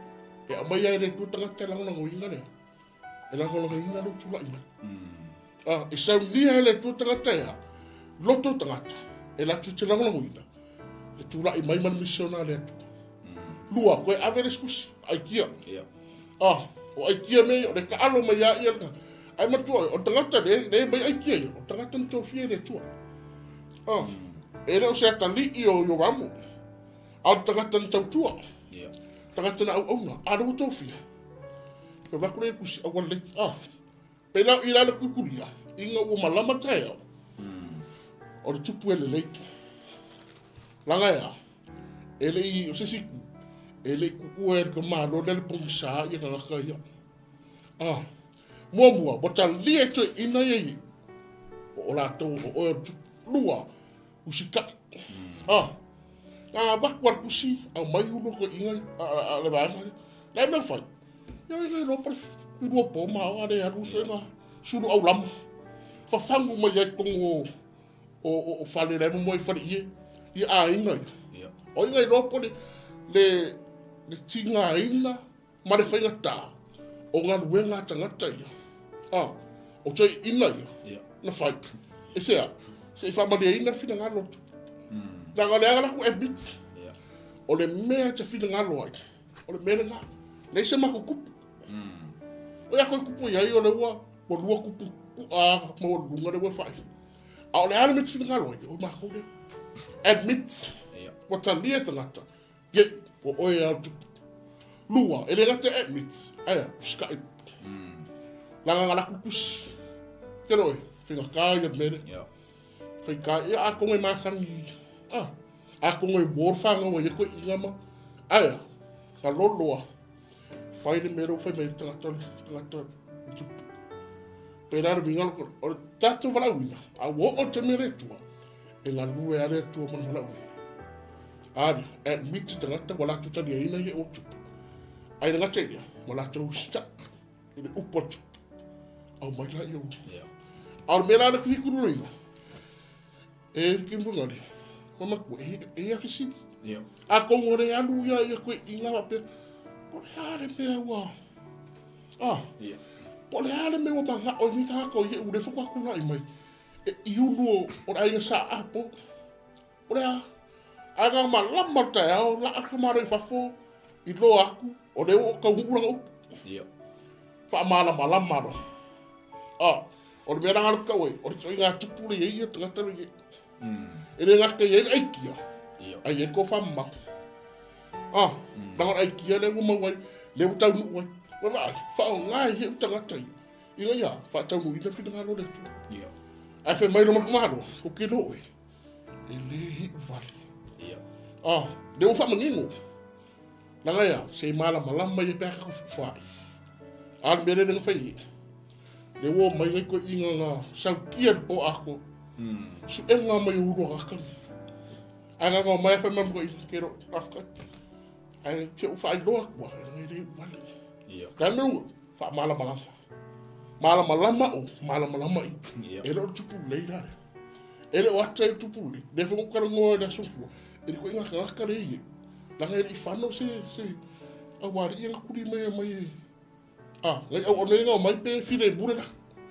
e aumai ai e le Atua tagata e lagolagoina lea. E lagolagoina lou tulai mai. Ah, e saunia e le Atua tagata e a, loto tagata, e latou te lagolagoina, e tulai mai ma le misiona a le Atua. Lua, koe ave le isi kusi, aikia. Ia. Ah, o aikia mea ia, o le taalo mai a ia le tagata. Ae matua oe, o le tagata le, le mai aikia ia, o le tagata na tofia e le Atua. Ah, e le o se atalii o Ioramu, a o le tagata na tautua. Ia. Tagata na auauna, a le ua tofia. Ka vaku le kusi aua le ah. Pe lau i lalo kukulia, inga ua malama taeao. O le tupu e lelei. Laga ea, e le i, o se isi ku, e le i ku'ua e le Malo lea le pogisa ia tagata ia. Ah, muamua, ua talia e toeaiina ia i o, o latou o oe o le tupu. Lua, usitai. Ah, a avatu a le tusi, aumai ulu o toeaiina a, a, a le vaega lea. Le a mea fai? Ia ia iloa po o le kulua po ma ao a le alu soega sulu aulama. Fafagu mai ai totonu o o, o, o fale la e momoe i fale ie, i aiga ia. Ia. O ai na iloa po o le, le, le tigaina ma le faigata o galuega a tagata ia. Ah, o toeaiina ia, Ia. na fai. E se a, se i faamalieina le finagalo o le tupu. Leaga o le aga la ku admit, Ia. o le mea e te finagalo ai, o le mea lena. Leai se matou kupu. O ia koe kupu i ai o le ua, ua lua kupu ku'a maualuluga lea ua e faailo. A o le a le mea e te finagalo ai, o matou lea. Admit, Ia. ua talia e tagata, ie, ua oe a o le tupu. Lua, e le gata e admit, ae a, usitai. Leaga na laku tusi. Ke loe, faigata ia le mea lea. Ia. Faigata, ia atonu e masani, ah, atonu e uo le fanau ai e toeaiina ma, ae a, na loloa, fai le mea lea ua fai mai ai le tagata, le tagata le tupu. Pēlā le uiga o le tatou valaauina, a ua oo le taimi a le Atua, e galue lava le Atua ma le valaauina. A lea, admit te tagata ua latou taliaina ia ua tupu. Ai le gata i lea, ua latou usitai i le upu a le tupu. Aumai la ia ua. Yeah. A o le mea la le kuhikuluina, e Kimberly, ma matua, e, e ia fesili. Ia. Atonu o le alu ia ia koe i ngā faapea, po o le a le mea ua, ah, Ia. po o le a le mea ua mana'o i nei tagata o ie'u lea faatoa tulai mai, e iulu o, o le aiga Sa Apo. O le a? Ae na malama le taeao, laa le tamaloa i fafo, iloa atu, o lea ua taunuu lana upu. Ia. Faamalamalama loa. Ah, o le mea la le tau ai, o le ituaiga tupu le i ai ia tagata le i ai. E le gata i ai le aikia, Ia. ai ai le tofa mamao. Ah, leaga o le aikia lea ua maua ai, lea ua taunuu ai. Ua vaai, faaaoga e ie'u tagata ia, ina ia faataunuuina le finagalo o le Atua. Ia. Ae fai mai loma Malo, ou te iloa oe, e le iu vale. Ia. Ah, lea ua faamanino. Leaga e a, se i malamalama ia pe a tatou fetufaai. A o le mea lea na fai ai, lea ua omai nai toeaiina na sautia le po atoa. Suega mai o ulu akakagi. Ae na ona omai lava fai mai ma toeaiina, ke loa, faafetai. Ae se i ou faailoa atu lava, leaga e le iu vale. Ia. Le a le mea ua faamalamalama. Malamalama ou, malamalama ia. Ia. E le o le tupu lelei la lea. E le o ata i le tupu lelei. Lea foi na ou talanoa i le aso fua, e le ituaiga tagata lea e i ai. Leaga e le i fano se, se aualii ia na tuli mai, mai, a, nai auauna ia na omai pe filemu le la.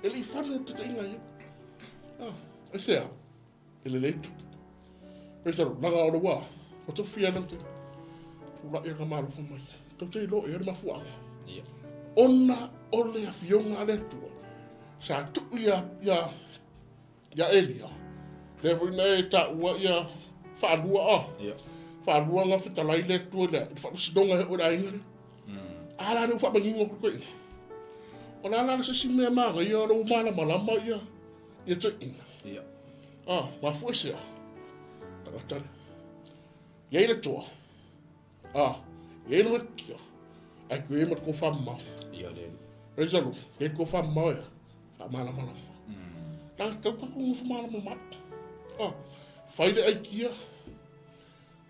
E le i fano le tetaiga ia. Ah, aisea? E lelei tupu. Praise the Lord. Laga o le wā. O tau fia nang te. Tula'i ka malofa mai. Tau te ilo e le mafuaga. Ia. Ona o le afioga a le Atua. Sa tuu ia, ia, ia Elia. Lea foi na e taua ia faalua a. Ia. Faalua nga fetalai le Atua lea. I le faamasinoga e o le aiga lea. A la lea ua faamanino atu koe. O la la le se isi mea manaia o le ua malamalama ia ia toeaiina. Ia. Ah, mafua i se a? Tagata lea. I ai le toa. Ah, i ai le metotia. Ae toe i ai ma le tofamamao. Ia le. Praise the Lord. I ai le tofamamao ia, faamalamalama. La tau tatou nofo malamalama ai. Ah, fai le aikia,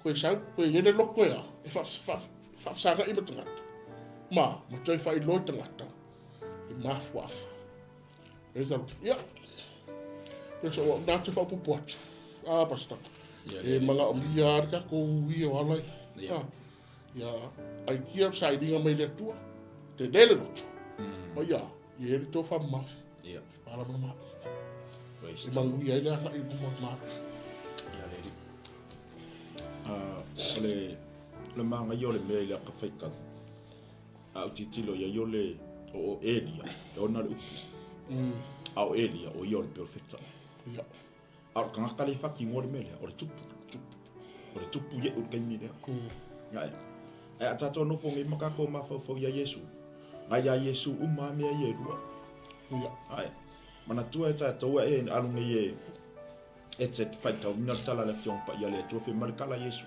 Koe sau, koe i ai le loto ea e faafesagai ma tagata, ma, ma toe faailoa i tagata i mafuaaga. Praise the Lord. Ia, pei o au nā te faaopoopo atu. Ah, Pastor. Ia, E manaomia lava le tatou ia o ala ia. Ia. Ah, ia, aikia sailiga mai le Atua, tele le loto. Ma ia, ia i ai le tofamamao. Ia. Malamalama. Praise E manuia ai le agai i luma o le Malo. Ia le alii. Ah, o le, le manaia o le mea i le aka faitau. A ou tilotilo i ai o le, o, o Elia, e ona le upu. A o Elia, o ia o le perofeta. Ia. A o le tagata lea e faatinoa le mea lea, o le tupu. O le tupu ieʻu i le taimi lea. Ae, ae a tatou nofo nei ma tatou mafaufau iā Iesu, na iā Iesu uma lava mea ia e lua. Ia. Ae, manatua e tatou ae e alu nei e, e te faitauina le tala a le Afioga Paia a le Atua, fai mai le tala a Iesu,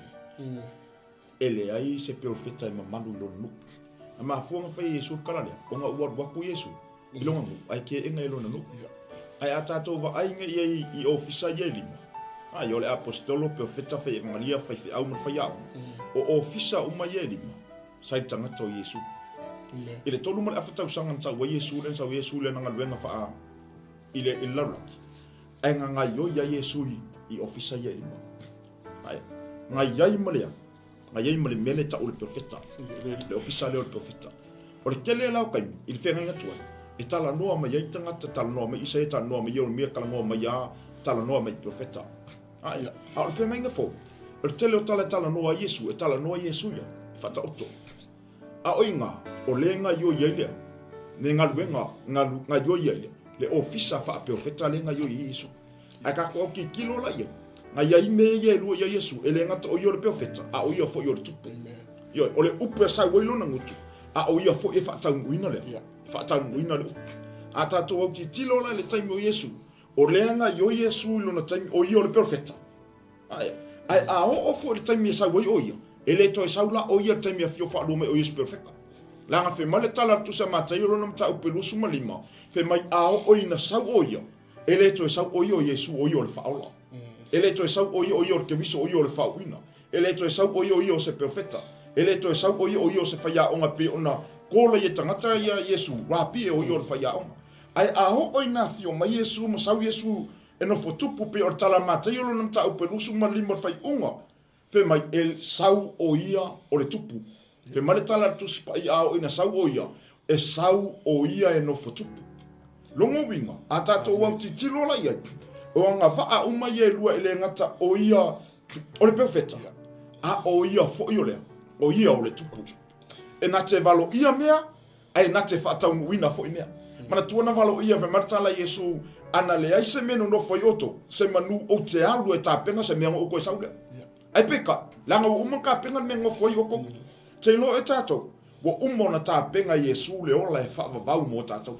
e leai se perofeta e mamalu i lona nuu. Na mafua ona fai e Iesu le tala lea, ona ua alu atu Iesu i lona nuu, ae keena i lona nuu. Ae a tatou vaai nei i ai i ofisa ia e lima, ai, o le aposetolo, perofeta, faievagalia, faifeau ma le faiaoga, o ofisa uma ia e lima, sa i le tagata o Iesu. I le 3 ma le afa tausaga na sau ai Iesu lea, na sau Iesu i lana galuega faa i le i le lalolagi, ae na gaioi ai Iesu i, i ofisa ia e lima. Ae, gaiai ma le a? Gaiai ma le mea lea e tau o le perofeta, le ofisa lea o le perofeta. O le tele la o taimi, i le feagaiga tuai, e talanoa mai ai tagata, talanoa mai Isaia, talanoa mai Ieremia, talanoa mai a, talanoa mai i perofeta. Ae, a o le feagaiga fou, o le tele o tala e talanoa ai Iesu, e talanoa Iesu ia, e faataoto. A o iga, o le gaioi ai lea, le galuega gaioi ai lea, le ofisa faaperofeta lea e gaioi ai Iesu. Ae tatou autilotilo la i ai, na i ai mea ia e lua ia Iesu, e le gata o ia o le perofeta, a o ia foi o le tupu. Ioe, o le upu e sau ai lona gutu, a o ia foi e faataunuuina lea, e faataunuuina le upu. A tatou autilotilo la i le taimi o Iesu, o lea gaioi Iesu i lona taimi, o ia o le perofeta. Ae, ae a oo foi i le taimi e sau ai o ia, e le toe sau la o ia i le taimi e afio faalua mai o Iesu Perofeta. Leaga fai mai le tala a le Tusi a Mataio lona mataupu e 25, fai mai a oo ina sau o ia, e le toe sau o ia o Iesu o ia o le Faaola. E le toe sau o ia o ia o le Keriso o ia o le Faauuina. E le toe sau o ia o ia o se Perofeta. E le toe sau o ia o ia o se faiaoga e pei ona kola ia tagata ia Iesu, Rapi o ia o le faiaoga. Ae a oo ina afio mai Iesu ma sau Iesu e nofo tupu pei o le tala a Mataio lona mataupu e 25 o le faaiuga, fai mai e sau o ia o le tupu. Fai mai le tala a le Tusi Paia a oo ina sau o ia, e sau o ia e nofo tupu. Lona uiga, a tatou autilotilo la i ai, o agavaa uma ia e lua e le gata o ia o le perofeta, a o ia foi o le a? O ia o le tupu. E na te valoia mea, Ae na te faataunuuina foi mea. Manatua na valoia fai mai le tala a Iesu, Ana leai se mea e nonofo ai outou, se manu ou te alu e tapena se mea na outou e sau lea. Ae peitai, leaga ua uma ona tapena le mea e nonofo ai outou. Te iloa e tatou, ua uma ona tapena e Iesu le ola e faavavau mo tatou.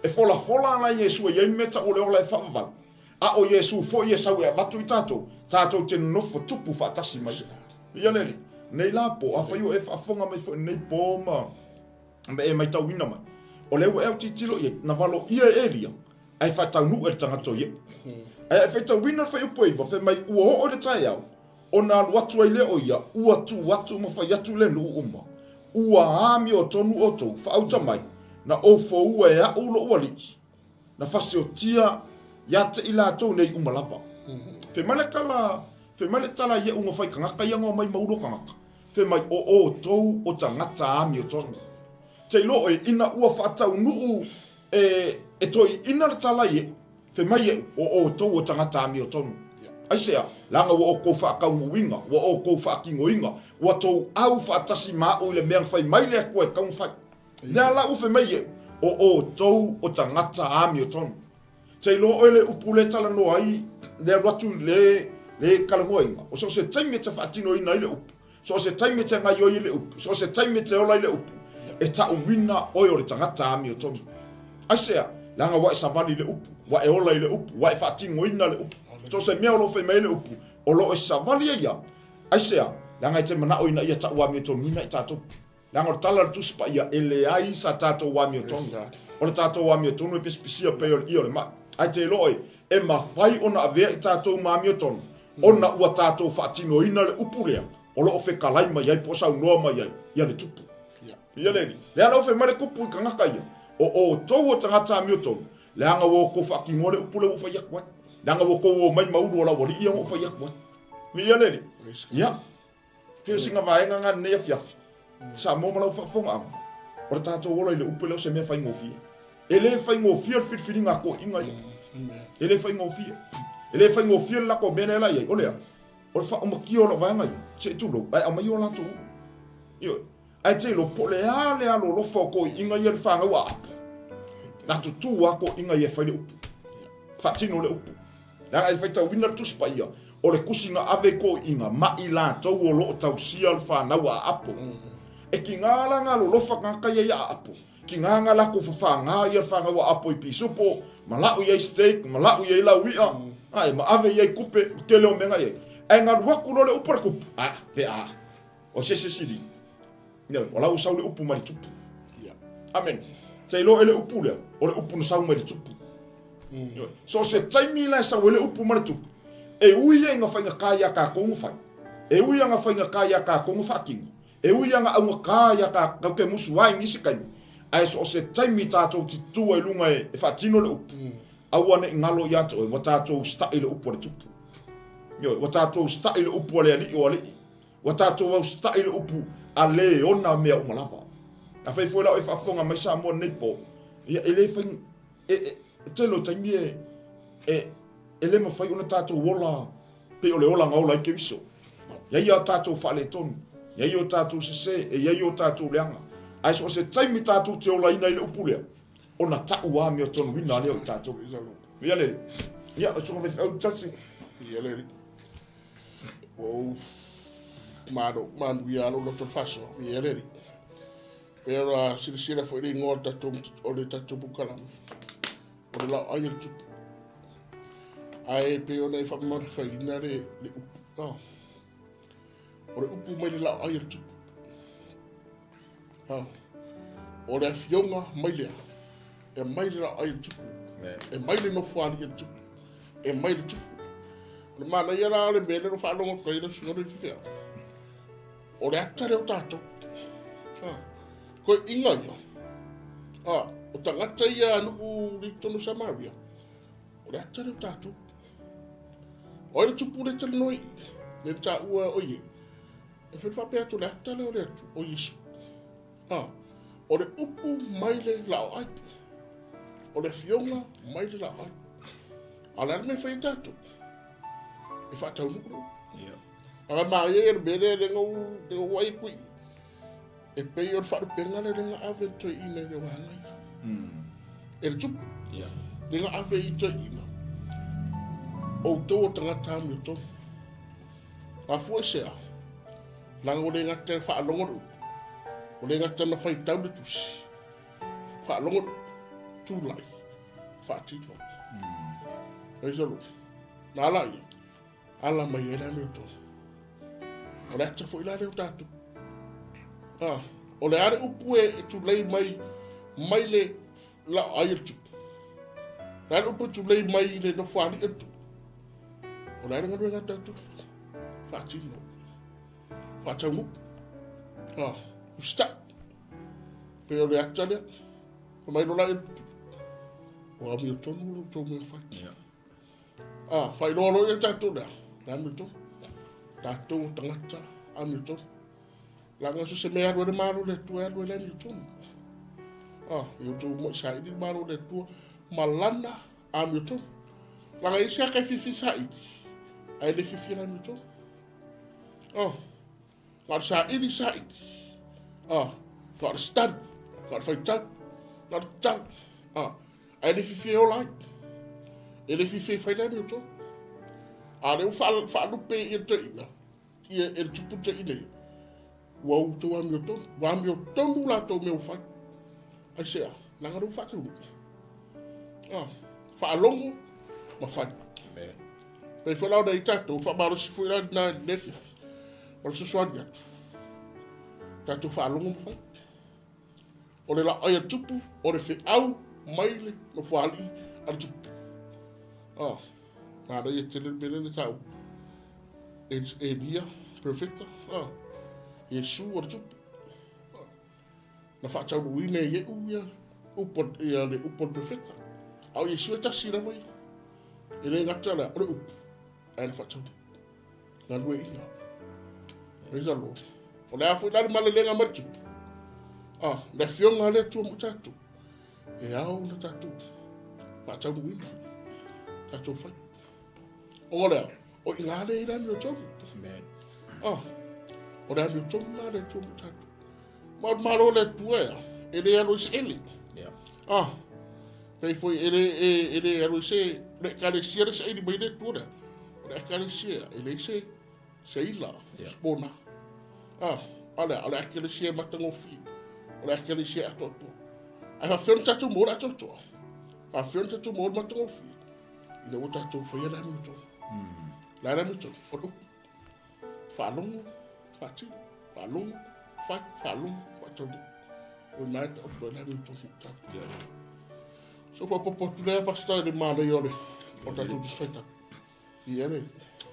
E folafola ana Iesu e i ai le mea tau o le ola e faavavau, a o Iesu foi e sau e avatu i tatou, tatou te nonofo tupu faatasi mai ai. Ia le Alii, nei la po, afai o e faafofoga mai foi i lenei po ma, ma e maitauina mai, o lea ua e autilotilo i ai, na valoia e Elia, ae faataunuu e le tagata o Ieʻu. Ae a e faitauina le fuaiupu e 9, fai mai, ua oo i le taeao, ona alu atu ai lea o ia, ua tu atu ma fai atu le nuu uma, ua amiotonu outou, faauta mai, na ou foua e aʻu loʻu alii, Na fasiotia ia te i latou nei uma lava. Fai mai le tala, fai mai le tala ia unga fai tagata ia nga mai maulo tagata. Fai mai o outou o tagata amiotonu. Te iloa oe ina ua faataunuu e. E toeaiina le tala i eʻu, Fai mai eʻu, o ʻoutou o tagata amiotonu. Aisea? Leaga ua ʻoukou faataunuuina, ua ʻoukou faatinoina, ua tou ʻau faatasi ma aʻu i le mea na fai mai le Akua e tau na fai. Lea la ua fai mai eʻu, o ʻoutou o tagata amiotonu. Te iloa ʻoe le upu le talanoa ai le alu atu i le le talanoaina, o so o se taimi e te faatinoina ai le upu, So o se taimi e te ngaioi i le upu, so o se taimi e te ola i le upu, e taʻuina oe o le tagata amiotonu. Aisea? Leaga ua e savali i le upu, ua e ola i le upu, ua e faatinoina le upu. So o se mea o lo o fai mai ai le upu, o lo o e savali ai ia. Aisea? Leaga e te manaʻo ina ia taʻu amiotonuina i tatou. Leaga o le tala a le Tusi Paia, e leai sa tatou amiotonu. O le tatou amiotonu e pisipisia pei o le ʻia o le maʻi. Ae te iloa oe, e mafai ona avea i tatou ma amiotonu, ona ua tatou faatinoina le upu lea o lo o fetalai mai ai po o saunoa mai ai ia le Tupu. Ia le alii. Lea la ua fai mai le Tupu i tagata ia, O outou o tagata amiotonu, leaga ua outou faatinoa le upu lea ua ou fai atu ai. Leaga ua outou omai ma ulu o laualii ia ua ou fai atu ai. Ia le alii. Ia. Pei o sina vaega na lenei afiafi, Samoa ma lau faafofogaaga, o le tatou ola i le upu e le o se mea faigofie. E le faigofie le filifiliga a toeaiina ia. E le faigofie. E le faigofie le latou mea lea la i ai. O le a? O le faaumakia o lau vaega ia, se i tulou, ae aumai o latou ulu. Ioe. Ae te iloa po o le a le alolofa o toeaiina ia i le fanau a Apo. Na tutū lava toeaiina ia e fai le upu. Faatino le upu. Leaga e faitauina le Tusi Paia, o le tusi na ave i toeaiina ma i latou o lo o tausia le fanau a Apo. E tiga la na alolofa tagata ia ia Apo. Tiga na latou fafaga ia le fanau a Apo i pisupo, ma lau i ai steak, ma lau i ai lauia, ae ma ave i ai kupe, ma tele o mea na i ai. Ae na alu atu loa le upu a le tupu, a, pe a. O se se sili. Ioe, o la ua sau le upu mai le tupu. Amen. Te iloa e le upu lea, o le upu na sau mai le tupu. Ioe. So o se taimi la e sau ai le upu mai le tupu, e ui ai na faigata iā tatou na fai, e ui ai na faigata iā tatou na faatino, e ui ai na augata iā tatou ke musu ai nisi taimi, ae so o se taimi tatou te tu ai luga e faatino le upu, aua ne i galo ia te oe, ua tatou usitai i le upu a le tupu. Ioe, ua tatou usitai i le upu a le Alii o alii. Ua tatou ausitai le upu a le ona mea uma lava. Afai foi la o e faafofoga mai Samoa nei po, ia e le fai, e, e, e tele o taimi e, e, e le mafai ona tatou ola pei o le ola na ola ai Keriso. E i ai a tatou faaletonu, e i ai o tatou sese, e i ai o tatou leaga. Ae so o se taimi tatou te olaina i le upu lea, ona ta'u amiotonuina lea o i tatou. Ia le, ia, o susuga faifeau tasi. Ia le, Ua ou malo manuia lou loto le faasoa, viia le Alii. Pei ona silasila foi i le igoa o le tatou, o le tatou polokalame, o le laoai o le tupu. Ae pei ona e faamamalufaina le, le upu, oh. O le upu mai le laoai o le tupu. Oh. O le afioga mai lea, e mai le laoai o le tupu, e mai le nofoalii o le tupu, e mai le tupu. O le manaia la o le mea lea na faalogo atu ai le susuga le faifeau. O le ata lea o tatou. Ah. Koe inga ia. Ah, o tagata ia a nuu i totonu o Samaria. O le ata lea o tatou. O ai le tupu le talanoa i i. Le na taua o ie. E fai faapea atu le ata lea o le atu o Iesu. Ah, o le upu mai le laoai. O le afioga mai le laoai. A o le a le mea e fai ai tatou? E faataunuu le upu. Yeah. A maia ia le mea lea lea na ou vaai atu i i. E pei o le faalupega lea lea na ave i le toeaina i le vaega ia. E le tupu. Yeah. Lea na ave i toeaina. Outou o tagata amiotonu. Mafua i se a? Leaga ua le gata e faalogo le upu, ua le gata na faitau le tusi, faalogo le upu, tulai, faatino. Praise the Lord. Na ala ia, ala mai ai le amiotonu. O le ata foi la lea o tatou. Ah, o le a le upu e tulei mai, mai le laoai o le tupu. O le a le upu e tulei mai le nofoalii o le tupu. O le a le galuega a tatou? Faatino. Faataunuu. Ah, usitai. Pei o le ata lea. Fai mai loa la e ua amiotonu lo outou mea fai. Yeah. Ah, faailoa loa ia tatou lea. Le amiotonu. Tatou o tagata amiotonu. Leaga so se mea e alu ai le Malo o le Atua, e alu ai le amiotonu. Ah, e outou moi saili le Malo o le Atua. ma lana amiotonu. Leaga e i ai se aka e fiafia saili, ae le fiafia i le amiotonu. Oh, na o le saili saili. Ah, na o le study, na o le faitau, na o le tatalo. Ah, ae le fiafia e ola ai. E le fiafia e fai le amiotonu. A o lea ua faalupe ia le toeaina, ia e le tupu le toeaina ia. Ua outou amiotonu, ua amiotonu latou mea ua fai. Aisea? Leaga o lea ua faataunuu. Ah, faalogo ma fai. Amen. Pei foi la ona i tatou, faamalosi foi la lena i lenei afiafi. O le fesoasoani atu. Tatou faalogo ma fai. O le laai a le tupu, o le feau mai le nofoalii a le tupu. Ah, manaia tele le mea lea na taua. Elia, profeta, ah, Iesu o le tupu. Ah, na faataunuuina e Ie'u ia upu ia le upu a le profeta. A o Iesu e tasi lava ia. E le gata lea, o le upu, ae na faataunuu. Galueaiina. Praise the Lord. O le a foi la le malelega mai le tupu. Ah, le afioga a le Atua mo tatou. E ao ona tatou faataunuuina. Tatou fai. O lea, o i ngā le i le amiotonu. Amen. Ah, o le amiotonu la le Atua mo tatou. Ma o le malo le Atua ea, e le alo i se ele. Yeah. Ah, pei foi e le, e, e le alo i se, le ekalesia le saili mai le Atua lea. O le ekalesia, e leai se, se ila, Yeah. spona. Ah, a lea, o le ekalesia e matagofie. O le ekalesia e atoatoa. Ae faapefea ona tatou maua le atoatoa? Faapefea ona tatou maua le matagofie? Ina ua tatou faia le amiotonu. Le a le amiotonu? O le upu. Faalogo, faatino, faalogo, fai, faalogo, faataunuu. O i ina e taoto ai le amiotonu o tatou. Yeah. So faaopoopo atu lea Pastor i le manaia o le o tatou Tusi Faitau. Ia le.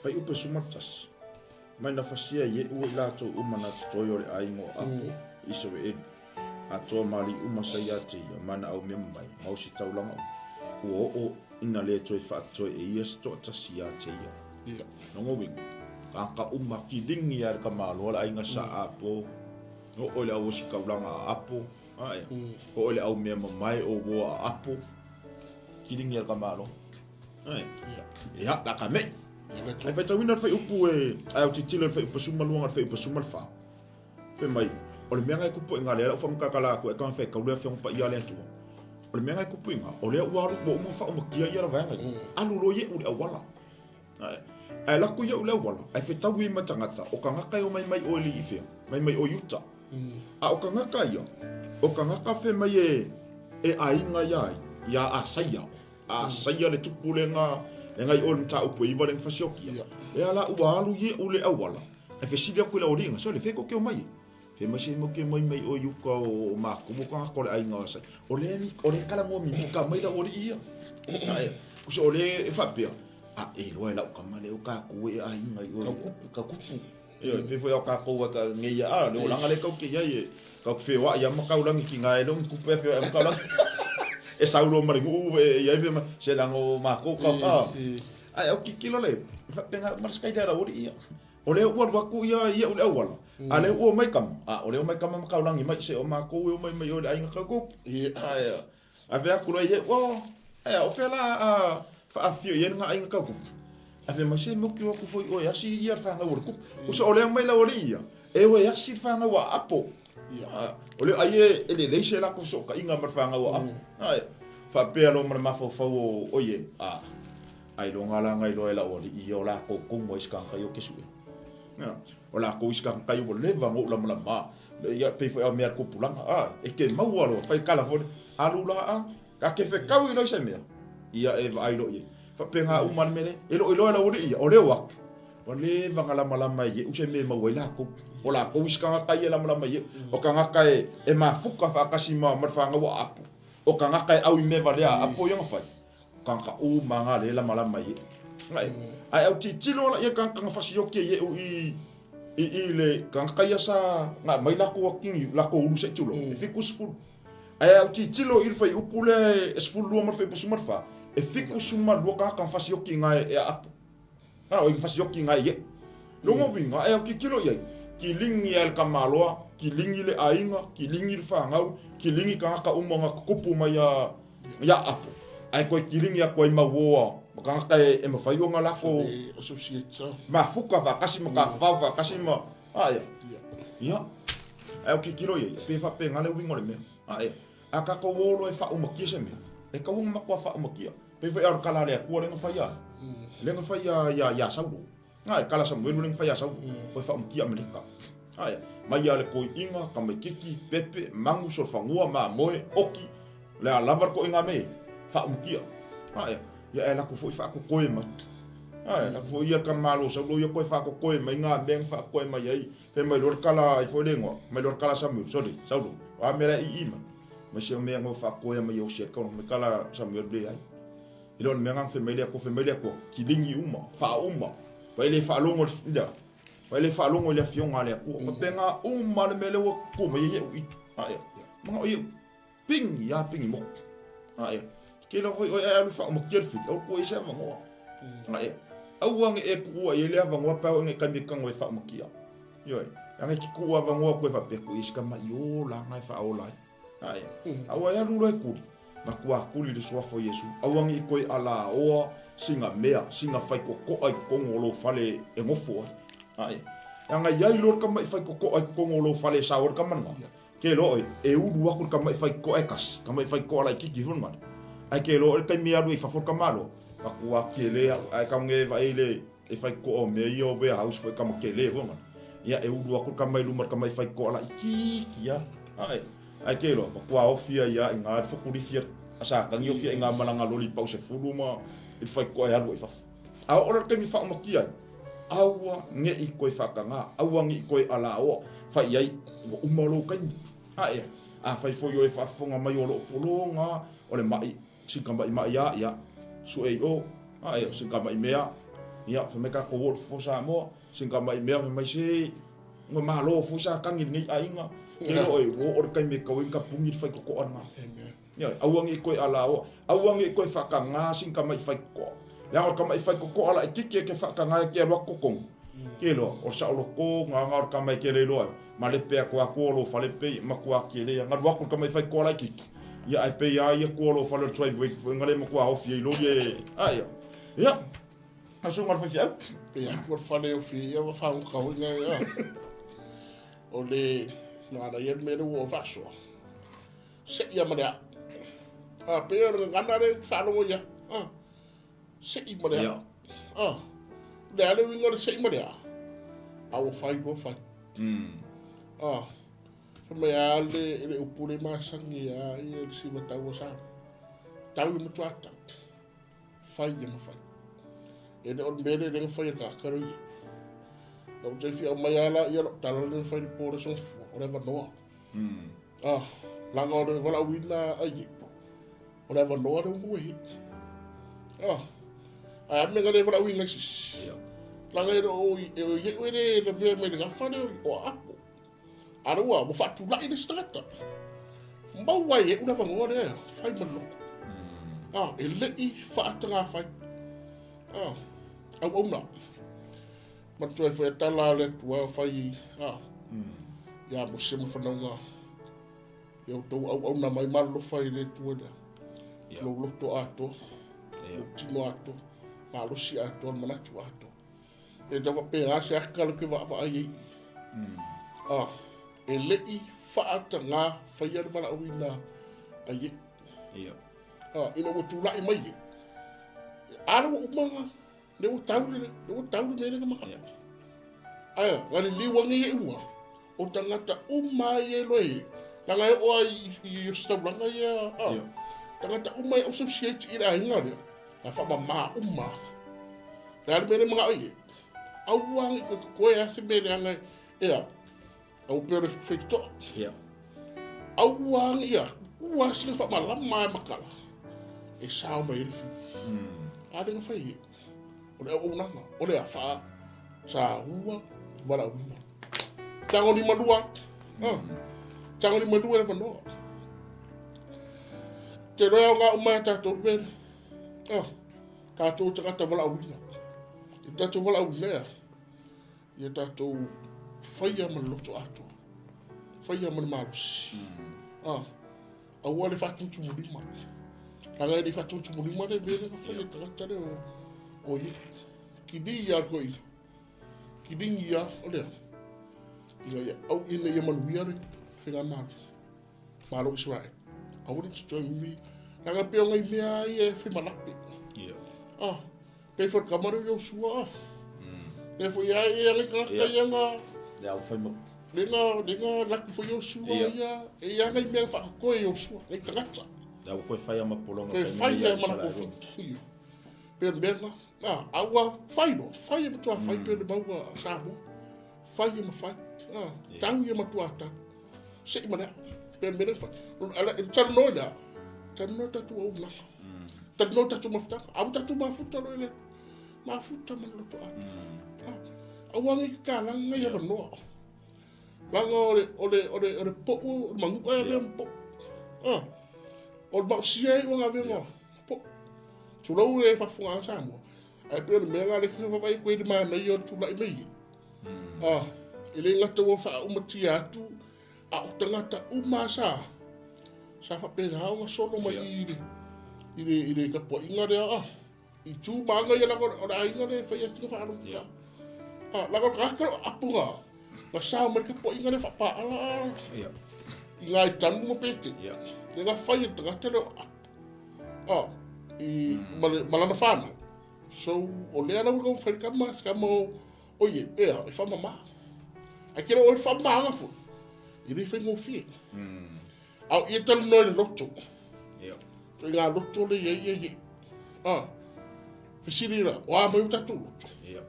Fuaiupu 11. Mai na fasia i Ie'u i latou uma na totoe o le aiga o Apo, Isaraelu, atoa ma alii uma sa ia te ia, ma na aumea mai, ma ositaulaga uma, ua oo ina le toe faatoe e ia se toatasi ia te ia. Ia. Lona uiga, kāka uma kilingi a le tamaloa le aiga sa Apo, oo i le au ositaulaga a Apo, ae, oo i le aumea mamae o uo a Apo, kilingi a le tamaloa. Ae. Ia. Ia, la ka mei. Ia le Ai faitauina le fuaiupu e ai au titilo le fuaiupu 12 le fuaiupu 14. Fai mai, o le mea ngai kupu inga lea lau whamakakala aku e kanga whaikau lea whionga pa ia le atua. O le mea ngai kupu inga, o lea ua alu ua uma whaomakia ia la vaenga. Alu lo ie u le awala. Ae, ae laku ia u le awala, ae whetau i matangata, o kangaka e o mai mai o eli i whea, mai mai o Utah. A o kangaka ia, o kangaka whe mai e, e ainga ia ai, ia a saia. A saia le tupu le nga le ngai o le mataupu e iva le fasiokia. Ia. Lea la ua alu ie u le auala. Ae fesili aku i le aualiiga, so le fe ko ke o mai e? Fe mai se mo ke mai mai o iuka o makou mo kanga ko le aiga o sai. O le o le kala mo mimika mai la aualii ia. Ae, kusa o le e faapea, a e loa e lau kama le o kakou e aiga i o ka kupu. Ioe, pei foi o kakou a ka ngeia a, le olaga le kau ke iai e kau ke feoai ia ma kaulangi ki nga e le ongi kupu e feoai ma kaulangi. E sau loa ma le nuu e iai fe ma se langa o makou kau a. Ae au kikilo le, faapena uma le skai le ala ori ia. O lea ua alu aku ia ia u le auala, a lea ua omai kama, a o lea omai kama ma kaulangi mai se o makou e omai mai o le aiga kau kupu. Ae Ave aku loa ia, ua, ae o fea la a faafifio i ai le aiga kau kupu? Ave mai se mea o aku foi oe asi ia le fanau o le kupu. Uso o lea mai lau alii ia, e oe asi le fanau a Apo. O lea ai e lelei se lako fesootaiga ma le fanau a Apo. Ae, faapea loa ma le mafaufau o ie, a, ailoga la ngai loa e lau alii ia o lakou komu ai se kanaka i o kesu e. O lakou isi kanaka ia ua leva ona ou lamalama. Ia pei foi a mea kupulanga a e ke maua loa fai kala foi alu la a ka ke fekau i loa se mea ia e vaai loa i ai. Faapena uma le mea lea e loi loa e lau alii ia o leo aku ua leva ona lamalama i ai se mea e maua ai lakou. O lakou isi tagata ia e lamalama i ai o tagata e mafuka faatasi ma le fanau a Apo. O tagata e au i mea valea a Apo ia na fai. Tagata uma nga le lamalama i ai. Ae au tilotilo la ia tagata na fasioki e Ie'u i i i le tagata ia sa na aumai lakou akigi lakou ulu se i tulou e 70. Ae au tilotilo i le fuaiupu lea e 12 ma le fuaiupu 14, e 72 tagata na fasioki i e Aapo. A o i fasioki i Ie'u. Lona uiga, ae au tilotilo i ai, kiligi lava e le tamaloa, kiligi le aiga, kiligi le fanau, kiligi tagata uma na tutupu mai ia Apo. Ae toe kiligi atu ai ma uoa ma tagata e mafai ona latou mafuta faatasi ma tafafao faatasi ma ae ia. Ae o tilotilo i ai, e pei e faapena le uiga o le mea. Ae a tatou o loa e faaumatia se mea, e tatau ona matua faaumatia. Pei foi a o le tala a le Atua lea na fai a, lea na fai ia ia Saulo. Ae, le tala a Samuelu lea na fai ia Saulo, o e faaumatia Amaleka. Ae, mai lava le toeaina, tamaitiiti, pepe, manu, solofanua, mamoe, oki, o le a lava le toeaina mea e faaumatia. Ae, ia ae latou foi faatotoe mai. Ae, latou foi ia le tamalo o Saulo ia toe faatotoe mai ngā mea na faatotoe mai ai. Fai mai loa le tala ai foi le igoa, mai loa le tala a Samuelu, sole, Saulo, o a mea la e ii mai? Mai se mea na faatotoe mai e osi ai le taulaga mai tala a Samuelu leai. E le o le mea na fai mai le Atua, fai mai le Atua, kiligi uma, faauma, pa e le faalogo i le, pa e le faalogo i le afioga a le Atua. Faapena uma le mea lea ua tu mai ai ieʻu i, ae, manao ieʻu, pigi a pigi moku. Ae, ke loa foi oe ae alu faaumatia le fili, aua tuu ai se avanoa. Ae, aua ne i e tuua i ai le avanoa pe a oo ina e taimi e tago e faaumatia. Ioe, leaga e te tuu avanoa atu e faapea, tuu i ai se tama'i ola na e faaola ai. Ae, aua e alu loa e kuli, matua kuli le suafa o Iesu, aua ne i toe alaoa sina mea, sina faitotoa i totonu o lou fale e nofo ai. Ae, leaga e i ai loa le tama'i faitotoa i totonu o lou fale e sao ai le tama lena, ke loa oe, e ulu atu le tama'i faitotoa e tasi, tama'i faitotoa laitiiti foi lena, ae ke loa oe le taimi e alu ai i fafo le tama loa, matua kele au, ae tau ne vaai le e faitotoa o mea ia o warehouse foi tama kele foi lena. Ia, e ulu atu le tama i luma le tama'i faitotoa laitiiti lava. Ae, ae ke loa, matua ofi ai lava i ina le fokulifi a Satani ofi ai i ina ma lana loli pausefulu ma i le faitotoa e alu ai i fafo. A oo la i le taimi e faaumatia ai, aua ne i toe faatagā, aua ne i toe alaoa, fai i ai, ua uma lou taimi. Ae, afai foi o e faafofoga mai o loo pologa, o le maʻi, sina maʻimaʻi a, ia, sue i o, ae, o sina maʻi mea, ia, fai mai tatou o i le fofo Samoa, sina maʻi mea, fai mai se, ua malo foi Satani i lenei aiga, ke loa e, ua oo le taimi e tatau ai ona tapuni le faitotoa lena. Ioe, aua ne i toe alaoa, aua ne i toe faatagā sina tamaʻi faitotoa. Leaga o le tamaʻi faitotoa laitiiti e te faatagā e te alu atu totonu. Ke loa, o le saoloto gaga o le tama e te le iloa ai, malepe atu lava tua o lou fale pei e matua tele a. Galu atu le tamaʻi faitotoa laitiiti, ia ae pei lava ia tua o lou fale o le driveway foi na le matua ofi ai loli e, a ia. Ia, a susuga i le faifeau. Pei atu o le fale e ofi ai ia ua fagota foi na ia. O le manaia le mea lea ua oo faasoa. Sei ia ma le aa. A, pei o le gagana lea e faalogo ia. A, sei ma le aa. A, le a le uiga o le sei ma le aa? A ua fai loa fai. A, fai mai a le, le upu le masani a ia le siva tau o sa. Tau i matua tau. Fai ia ma fai. E le o le mea lea na fai e le tagata lea ia. Na ou te fia aumai lava la ia lou tala lea na fai i le po o le aso Gafua, o le avanoa. Ah, leaga o le valaauina a ie, o le avanoa lea ua maua e ie. Ah, ae a mea na le valaauina ai se isi? Leaga e le o e o ieʻu e le lavea mai le gafa lea o Aapo. A lea ua faatulai le isi tagata. Maua ai e ieʻu le avanoa lea, fai ma le loto. Ah, e le i faatagafai. Ah, auauna. Manatua ai foi a tala a le Atua fai a ia Mose ma fanauga ia outou auauna mai ma alofa i le Atua lea. Lou loto atoa, lou tino atoa, malosi atoa, le manatu atoa. E tau faapena se aka le ke vaavaai ai i. Ah, e le i faatagā faia le valaauina a ie. Ah, ina ua tulai mai ie. A le ua uma Lea ua tau le, lea ua tau le mea lea na maka. Ae, na liliu ane ia i ua, o tagata uma ai e loe e, leaga e oo lava i ositaulaga ia, a, tagata uma e associate i le aiga lea, na faamama uma lava. O le a le mea lea e manao i ai? Aua ne i toe totoe lava se mea leaga e a, aua pei o le faitotoa. Aua ne i a, ua sina faamalama lava e matala e sao mai ai le fili. A lea na fai ai, o le auaunaga, o le a faa saua valaauina. Tagolima lua, ah, tagolima lua le avanoa. Te loa e aoga uma ia tatou le mea lea. Ah, tatou tagata valaauina. I tatou valaauina ea, Ia tatou faia ma le loto atoa, faia ma le malosi. Ah, aua le faatumutumulima. Laga e le i faatumutumulima le mea lea na fai e le tagata lea o ia. Kili ia koe i kiligi ia o lea. Ina ia au ina ia manuia le faigamalo. Malo Israel. Aua ne i totoe me. Laga pei o ngai mea ia e fai ma lape. Ia. Ah, pei foi le kama lea o Iosua ah. Lea foi ia e ngai tagata ia nga Le au fai ma le nga le nga laku foi Iosua ia e ia ngai mea whakakoe Iosua, ngai tagata. Le au koe whai ama polonga Koe whai ama la kofi. Ia. Pe mea nga, ah, aua whai no, whai e matua whai pe le maua Samoa. Whai e ma whai. Ah, tau ia matua tau. Se i ma lea. Pe mea nga whai. Ala, e talanoa lea. Talanoa tatu au langa. Talanoa tatu mafutanga. Au tatu mafuta lo ele. Mafuta ma loto atu. Ah, aua ngai ka langa ngai avanoa. Langa o le, o le, o le, o le po'u, o le manu'a e avea ma po'u. Ah, o le maosia e ua avea ma po'u. Tulou le faafofoga a Samoa. Ae pei o le mea lena lea e vaavaai atu ai i le manaia o le tulai mai ai. Ah, e le gata ua faaaumatia atu, a o tagata uma sa, sa faapena ona solo mai i le, i le, i le tapuaiga lea, ah. I tū māngai ia langa o le aiga lea e whai atu whaalogo ka. Ah, langa o tagata o apunga. Nga sao mai ka poinga le whapaala ara. Yeah. I ngā i tanu ma pete. Yeah. Le ngā whai e tagata le o apu. Ah, i ma, le, ma lana whānau. So, o lea lau kau whai ka mas ka mo o ie, ea, e whamamā. Ai kere o e whamamā fo. I le whai ngōwhie. Au ia talanoa i le loto. Yeah. So i ngā loto le ia ia ia. Ah. Fesili ra, o a mai o tatou loto. Yeah.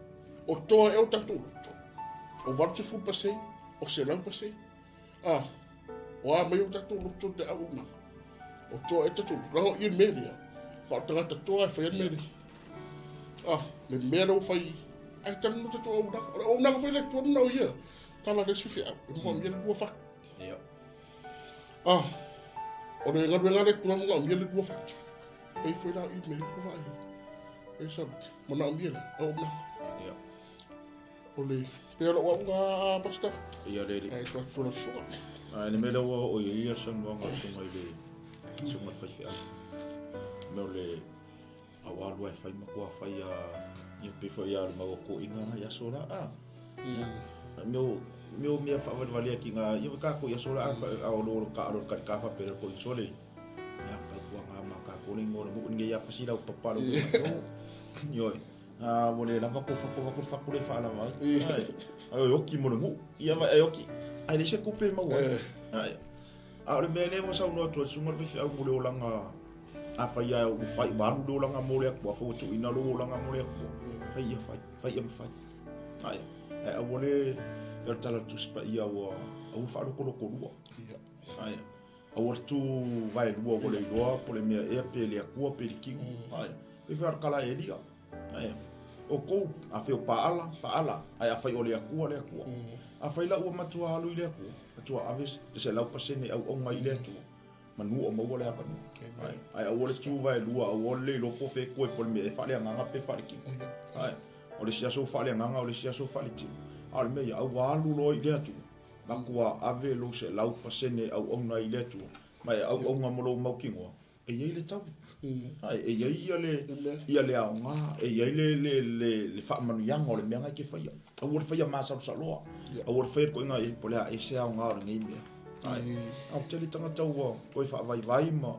O toa e o tatou loto. O 80%, o 100%. Ah. O a mai o tatou loto te au unanga. O toa e tatou loto. Rango i me rea. Pa o tangata toa e whai me rea. Ah, le mea leo whai. Ai tanu no tatou au unanga. O le au unanga whai le tuana o ia. Tala le sufi au. E mua mia le lua whatu. Yeah. Ah, o le galuega le tulaga manaomia le 2 fatu. E ifo i la i me ko vai. E sa manaomia le au na. Yeah. O le pe lo wa nga pasta. Ia le le. Ai to to la suga. Ai le mea ua o ia saunoaga a suga i le suga le faifeau. Mea o le a ua alu ai fai ma kua fai a ia pei foi a le mau koʻiga la i aso la a. Ia mea o mea o mea faavalevalea ki ngā ia kākou i aso la a o lo ka alo ka ka fa pere ko sole. Ia ka kua ngā ma ka ko le ngora mo nge ia fasila o papa lo ko. Ioe. A mo le lava ko fa ko fa ko fa ko le fa lava. Ai. Ai oki mo le mo. Ia va ai oki. Ai le se kupe mau. Ai. A o le mea lea ua saunoa atu ai le susuga o le faifeau mo le olaga, afai lava ua fai, ua alu le olaga mo le Atua, afai ua tuuina lou olaga mo le Atua, fai ia fai, fai ia ma fai. Ae, ae aua le, pei o le tala o le Tusi Paia ua, aua le faalokoloko lua. Ae, aua le tu vaelua ua le iloa po o le mea ea pe le Atua pe le tino. Ae, pei foi lava o le tala a Elia. Ae, outou, afai o Paala, Paala, ae afai o le Atua, le Atua. Afai la ua matua alu i le Atua, matua ave le 100% auauna i le Atua, manu o maua le avanoa. Ae, ae aua le tu vaelua, aua le iloa po o fea e koe po o le mea e faaleagaga pe faaletino. Ae, o le isi aso ua faaleagaga, o le isi aso ua faaletino. A o le mea ia, aua alu loa i le Atua, matua ave lou 100% auauna i le Atua, ma e auauna ma lou mautinoa, E i ai le tau. Ai, e i ai ia le, ia le aoga, e i ai le, le, le, le faamanuiaga o le mea na e te faia. Aua le faia masalosaloa. Aua le faia le koiga e po o le a e se aoga o lenei mea. Ai, a o tele tagata ua toe faavaivai ma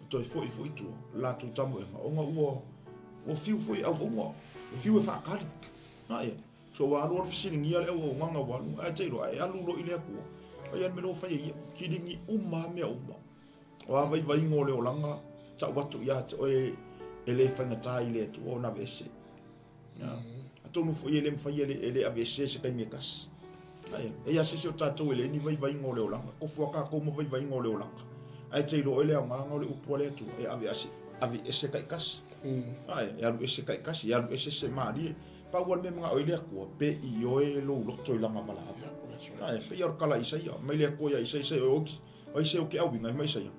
toe foi foi i tua, le latou tamoega, ona ua, ua fiu foi e auauna, ua fiu e faatali. Ai, so ua alu alu fesiligia le auaunaga ua alu, ae te iloa, e alu loa i le Atua. Ai a le mea lea ua fai e ia, kiligi uma lava mea uma. O a vaivaiga o le olaga, tau atu ia te oe e le faigata i le Atua ona aveese. Atonu foi e le mafai e le aveese se taimi e tasi. Ai, e ia se isi o tatou e leai ni vaivaiga o le olaga, tofu a tatou ma vaivaiga o le olaga. Ae te iloa oe le aogaga o le upu a le Atua, e avease, aveese taitasi. Ai, e alu ese taitasi, e alu ese se malie. Pau lava le mea e manao ai le Atua, pe i oe lou loto i lana valaau. Ai, pei lava o le tala a Isaia, mai le Atua ia Isaia, Isaia, oe O ai se o ke auina e mai Isaia?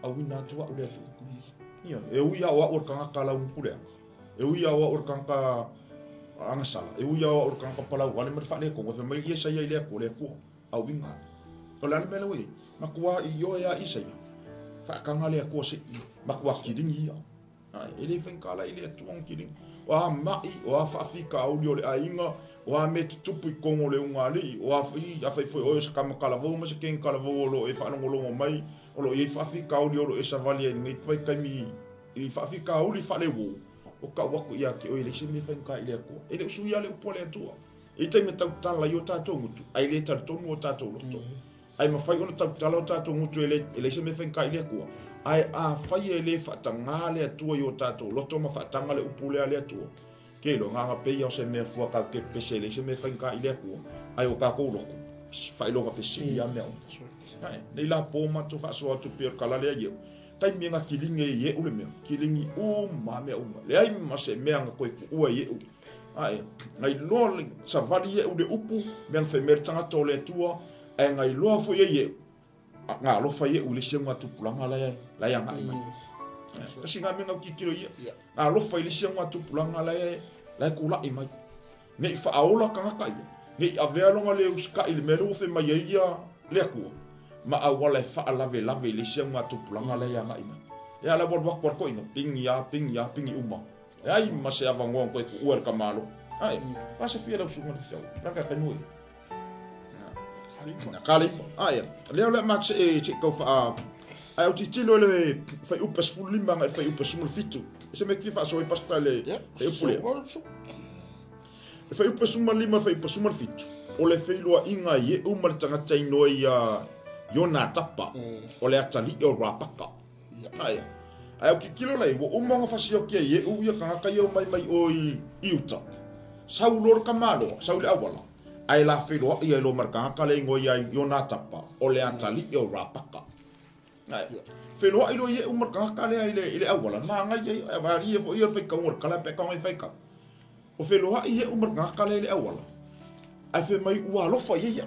Auina atu au le Atua. Ia, e ui a o au o le tagata launukuleaga. E ui a o au o le tagata agasala. E ui a o au o le tagata palauale ma le faaletonu. E fai mai Isaia i le Atua, le Atua, auina au. O le a le mea lea ua i ai? Matua ioe a Isaia. Faataga le Atua se i matua kiligi ia. E le faigata la i le Atua ona kiligi. O a ma'i, o a faafitauli o le aiga, o a mea tutupu i totonu o le ugaalii, o a foi, afai foi o oe o se tama talavou ma se teine talavou o lo o e faalogologo mai, o lo o i ai faafitauli o lo o e savali ai i lenei vaitaimi i faafitauli faaleuo, o tau atu ia te oe e leai se mea faigata i le Atua. E le o suia le upu a le Atua. E i ai taimi e tautala ai o tatou gutu, ae le talitonu o tatou loto. Ae mafai ona tautala o tatou gutu e leai se mea faigata i le Atua. Ae afai e le faatagā le Atua i o tatou loto ma faataga le upu lea a le Atua, ke iloa, na ona pei lava o se mea fua tatou te pepese e leai se mea faigata i le Atua, ae o tatou loto, faailoga fesili lava mea uma. Ae, nei la po matou faasoa atu pei o le tala lea i eu, taimi na kiligi ai e ieʻu le mea, kiligi uma lava mea uma, leai ma se mea na toe tuua i ieʻu. Ae, na iloa le savali ieʻu le upu, mea na fai mai le tagata o le Atua, Ae na iloa foi ai ieʻu, na alofa ieʻu i le isi augatupulaga la e agai mai. Tasi na mea na ou tilotilo i ai. Na alofa i le isi augatupulaga la e tulai mai. Ne i faaola tagata ia, ne i avea lona le usitai i le mea lea ua fai mai ai ia le Atua, ma auala e faalavelave i le isi augatupulaga la e agai mai. Ia la ua alu atu a le toeaina, pigi a, pigi a, pigi uma. Leai ma se avanoa na toe tuua e le tamalo. Ae, pasefia lau susuga i le feau, laka e tainui. Na kalifa. Aia, lea o le a ma se e se kau wha ai au titilo le whai upe 15 ngai whai upe 17. Se me ki wha so i pasta le whai upu lea. Le whai upe 15 whai upe 17. O le whailoa inga i e uma le tangata inoa ia Iona Tapa o le atali o Rapaka. Aia. Ae au kikilo lai, ua uma ona fasioki ai e u ia kangaka ia o mai mai o i, i uta. Sau loa le tamaloa, sau i le auala, ae la feiloai ai loa ma le kangaka le ingoa ia Ionatapa, o le atalii o Rapaka. Ae, feiloai loa ieʻu ma le kangaka lea i le, i le auala, magai ai, ae valie foi ia le faitauga o le kala pe kaga i faitau. O feiloai ieʻu ma le kangaka lea i le auala, ae fai mai ua alofa ia ia.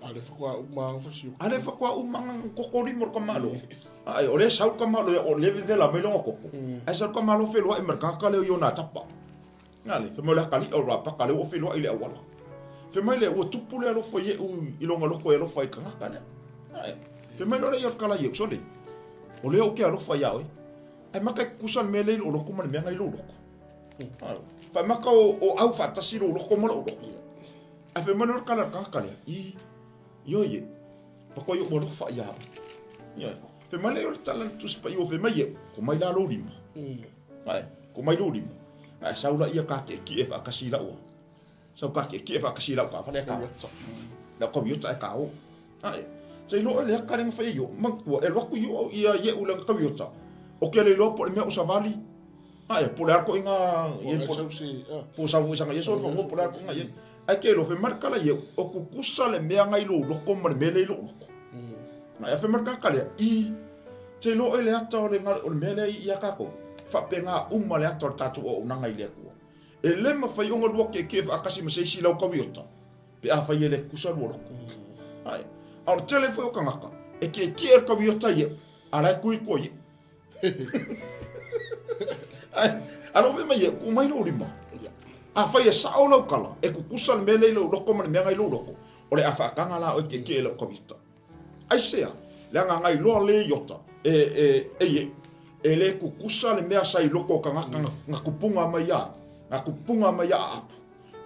A le faatoa uma aga fasioki. A le faatoa uma aga koko lima o le tamaloa. Ae, o lea sau le tamaloa, o lea vevela mai lona koko. Ae sau le tamaloa feloai ma le tagata lea o Ionatapa. Nā le, fai mai o le atalii o Rapaka lea ua feloai i le auala. Fai mai lea, ua tupu le alofa ieʻu i lona loko e alofa i le tagata lea. Ae, fai mai loa lea ia o le kala ieʻu, sole, o lea ou te alofa iā oe. Ae maka e kukusa le mea lea i lou loko ma le mea na i lou loko. Fai maka o au faatasi lou loko ma lou loko. Ae fai mai loa le kala le tagata lea, i, ioe e, pa koe ua alofa iā oe. Ioe. Fai mai lea o le tala le Tusi Paia ua fai mai e, ko mai la lou lima. Ae, ko mai lou lima. Ae sau la ia ka keʻekeʻe faatasi i lau a. Sau ka keʻekeʻe faatasi i lau taavale e ka. Lau kaviota e ka o. Ae, se iloa oe le aka lea na fai ai o, manatua, e alu atu i o ia ieʻu le kaviota. O ke le iloa po o le mea o savali. Ae, po o le a koʻi ngā Po o sau se Po o sau foi sanga ieso fa po o le a koʻi ngā ie. Ae ke iloa fai mai le kala ieʻu, o kukusa le mea ngai lou loko ma le mea lea i lou loko. Ae fai mai le tagata lea, i, te iloa oe le ata o le, o le mea lea i ia kākou. Faapena uma le ata o le tatou auaunaga i le Atua. E le mafai ona lua kekeʻe faatasi ma se isi lau kaviota, pe afai e le kukusa lua loko. Ae, a o le tele foi o tagata, e kekeʻe le kaviota ieʻu, a la e kui koa ieʻu. Ae, alo fai mai e, ku mai lou lima. Afai e sao lau kala, e kukusa le mea lea i lou loko ma le mea ngai lou loko, o le a faataga la oe kekeʻe lau kaviota. Aisea, leaga ngai loa le iota, e, e, e ie, e le kukusa le mea sa i loko o kangaka nga kupunga mai ia, nga kupunga mai ia aapu.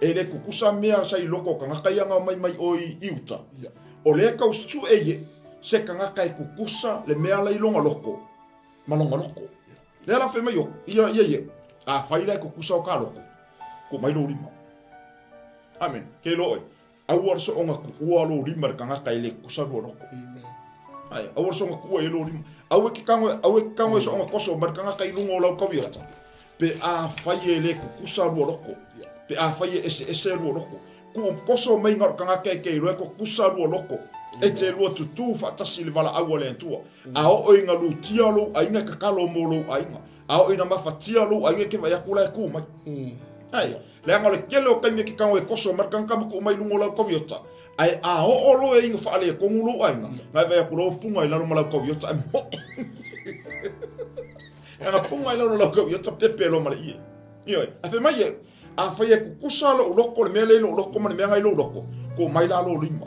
E le kukusa mea sa i loko o kangaka ia nga mai mai o i, i uta. O le kau stu e ie, se kangaka e kukusa le mea la i longa loko, ma longa loko. Lea la fai mai o, ia, ia, ia, a fai la e kukusa o ka loko, ko mai lo lima. Amen. Ke lo oe. Aua le soonga kuua lou lima i le tagata e le kusa lua loko. Ae, aua le soonga kuua i lou lima. Aua e ke kago, aua e ke kago e soonga koso ma le tagata i luga o lau kaviota. Pe afai e le kukusa lua loko. Pe afai e eseese lua loko. Kuu koso mai ga o le tagata e ke iloa e kukusa lua loko. E te lua tutū faatasi i le valaau a le Atua. A oo ina lutia lou aiga e tatalo mo lou aiga. A oo ina mafatia lou aiga e ke vaai atu la e kū mai. Ae, leaga o le tele o taimi e ke kago e koso mai le tagata ma tuu mai i luga o lau kaviota, ae a oo loa e ina faaletonu lou aiga, na e vaai atu loa o punga i lalo ma lau kaviota ae moe. Leaga punga i lalo o lau kaviota pepe loa ma le ie. Ioe, ae fai mai e, afai e kukusa lou loko le mea lea i lou loko ma le mea na i lou loko, ko mai la lou lima.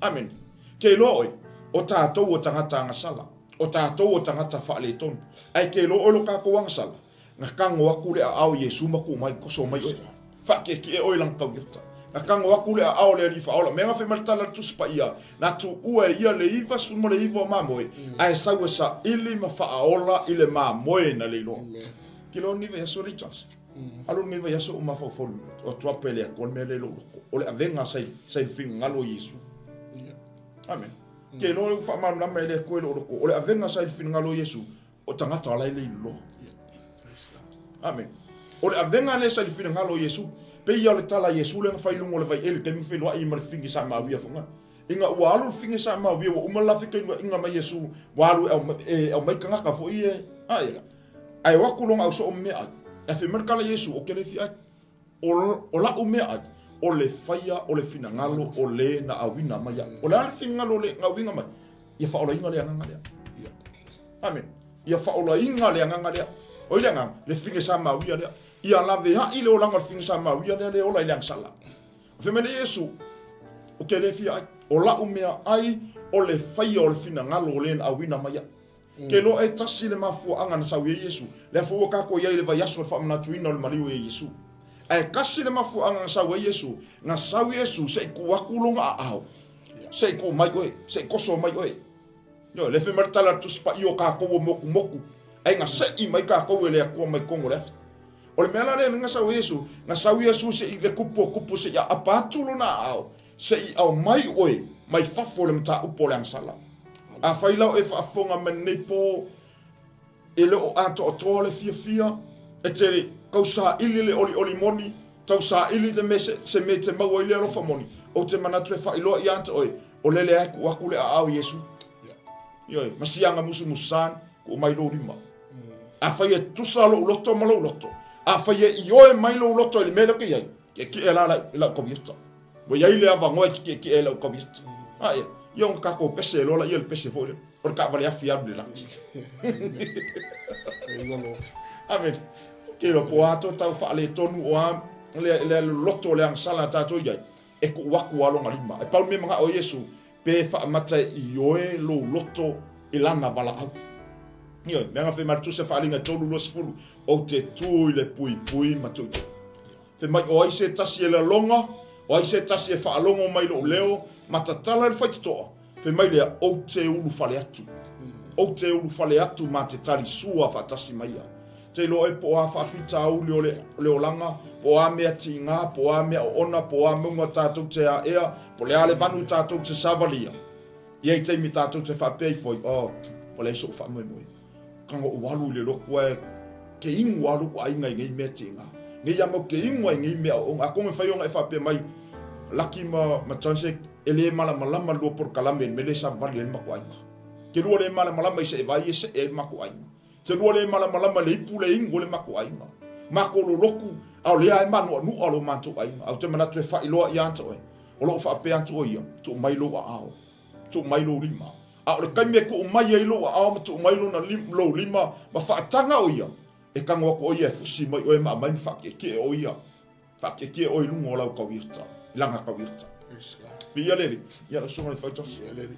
Amene. Ke iloa oe, o tatou o tagata agasala. O tatou o tagata faaletonu. Ae ke iloa oe lo tatou agasala, na tago atu le aao i Iesu ma tuu mai, toso mai oe. Faatietie oe i lana tauiota. Na tago atu le aao o le Alii Faaola. Mea na fai mai le tala a le Tusi Paia, na tuua e ia le 99 o mamoe, ae sau e saili ma faaola i le mamoe na le iloa. Ke iloa lenei vaiaso alii Johnson. Alu lenei vaiaso ou mafaufau o atu a pe le Atua le mea lea i lou loto. O le avega sa i le finagalo o Iesu. Amen. Ke iloa ua faamalamalama e le Atua i lou loto. O le avega sa i le finagalo o Iesu, o tagata o la e le iloa. Amen. O le avega lea sa i le finagalo o Iesu. Pei ia o le tala a Iesu lea na fai i luga o le vaieli, taimi feiloai ma le figi sa mauia foga. Ina ua alu le figi sa mauia, ua uma le la fekeuaiga ma Iesu, ua alu e aumai tagata foi e, ae, ae o atu lona au soo ma meaai. Ae fai mai le tala a Iesu, ou te le fia ai. O la'u meaai, o le faia o le finagalo o le na auina mai a'u. O le a le finagalo o le na auina mai? Ia faaolaina le agaga lea. Amen. Ia faaolaina le agaga lea. O ai le agaga? Le fine sa mauia lea. Ia laveai le olaga o le fine sa mauia lea le ola i le agasala. Fai mai le Iesu, Ou te le fia ai. O la'u meaai o le faia o le finagalo o le na auina mai a'u. Ke iloa e tasi le mafuaaga na sau i ai Iesu, lea foi ua tatou i ai i le vaiaso o le faamanatuina o le maliu ia Iesu. Ae tasi le mafuaaga na sau ai Iesu, na sau Iesu se i tuu atu lona aao, se i tuu mai oe, se i toso mai oe. Ioe, lea fai mai le tala a le Tusi Paia o tatou ua motumotu, ae na sei mai tatou e le Atua mai totonu o le afi. O le mea la lea na sau ai Iesu, na sau Iesu se i le kupu o kupu se i aapa atu lona aao, Se i aumai oe mai fafo o le mataupu o le agasala. Afai la o e faafofoga mai lenei po, e le o atoatoa le fiafia, e te tausaili le olioli moni, tausaili le mea se mea e te maua ai le alofa moni, ou te manatu e faailoa ia te oe, o lele lava e tuu atu le aao i Iesu. Ioe, ma siaga musumususan, tuu mai lou lima. Afai e tusa lou loto ma lou loto, afai e ioe mai lou loto i le mea lea ou te i ai, Kiekie la i lau kaviota. Ua i ai le avanoa e kiekie ai lau kaviota. A ia, ia ona tatou pese loa laia le pese foi lea. O le taavale afi e alu i le lagi. Amen. Ke iloa po o a to tau faaletonu o a le, le loto o le agasala a tatou i ai, e tuu atu lava lona lima. E pau le mea manao o Iesu, pe faamata e ioe lou loto i lana valaau. Ioe, mea na fai mai le Tusi a Faaaliga 3:20, ou te tu i le puipui ma tuitui. Fai mai, O ai se tasi e laloga, o ai se tasi e faalogo mai lou leo, ma tatala le faitotoa? Fai mai lea, Ou te ulufale atu. Ou te ulufale atu ma te tali sua faatasi ma ia. Te iloa e po o a faafitauli o le, le olaga, po o a mea tiga, po o a mea oona, po o a mauga tatou te aea, po o le a le vanu tatou te savalia. I ai taimi tatou te faapea ifo ai, Oh, ua leai so'u faamoemoe. Kana ou alu i le lotu ae ke inu a lo'u aiga i nei mea tiga. Nei a mau ke inu ai i nei mea oona. Atonu e mafai ona e faapea mai, Laki ma, ma Johnson, e le malamalama le lua polokalame i le mea lea e savavali ai le matou aiga. Te lua le malamalama i se e vaai e see ai le matou aiga. Te lua le malamalama i le ipu le inu o le matou aiga. Matou lolotu, a o lea e manuanua lo matou aiga. Ae ou te manatu e faailoa ia te oe, o lo o faapea atu o ia, tuu mai lou aao. Tuu mai lou lima. A o le taimi e tuu mai ai lou aao ma tuu mai lona lou lima ma faataga o ia, e tago atu o ia e fusi mai oe ma aumai ma faatietie o ia. Faatietie oe i luga o lau tauiota, i lana tauiota. Viia le Alii. Ia lau susuga i le Faitasi. Viia le Alii.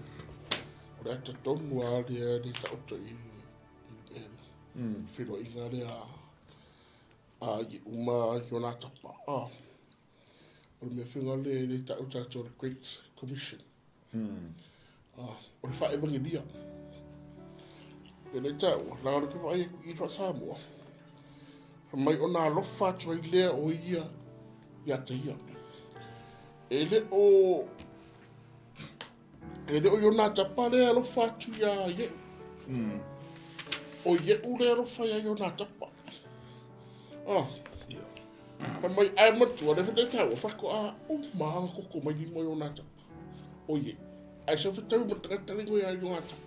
O le ata tonu lava lea le taoto i le mea lea. Feiloaiga lea a Iesu ma Ionatapa. O le mea foi lea e tau tatou o le Great Commission. O le faaevagelia. E le taua, leaga o lea ou te vaai atu i i faa-Samoa, fai mai ona alofa atu ai lea o ia ia te ia. E le o e le o Ionatapa lea e alofa atu iā Ie'u. O Ie'u lea e alofa iā Ionatapa. Ah. Fai mai, ae matua, lea foi le taua, faatoa uma lava koko mai lima o Ionatapa. O Ie'u. Ae sau fetau ma le tagata le igoa ia Ionatapa.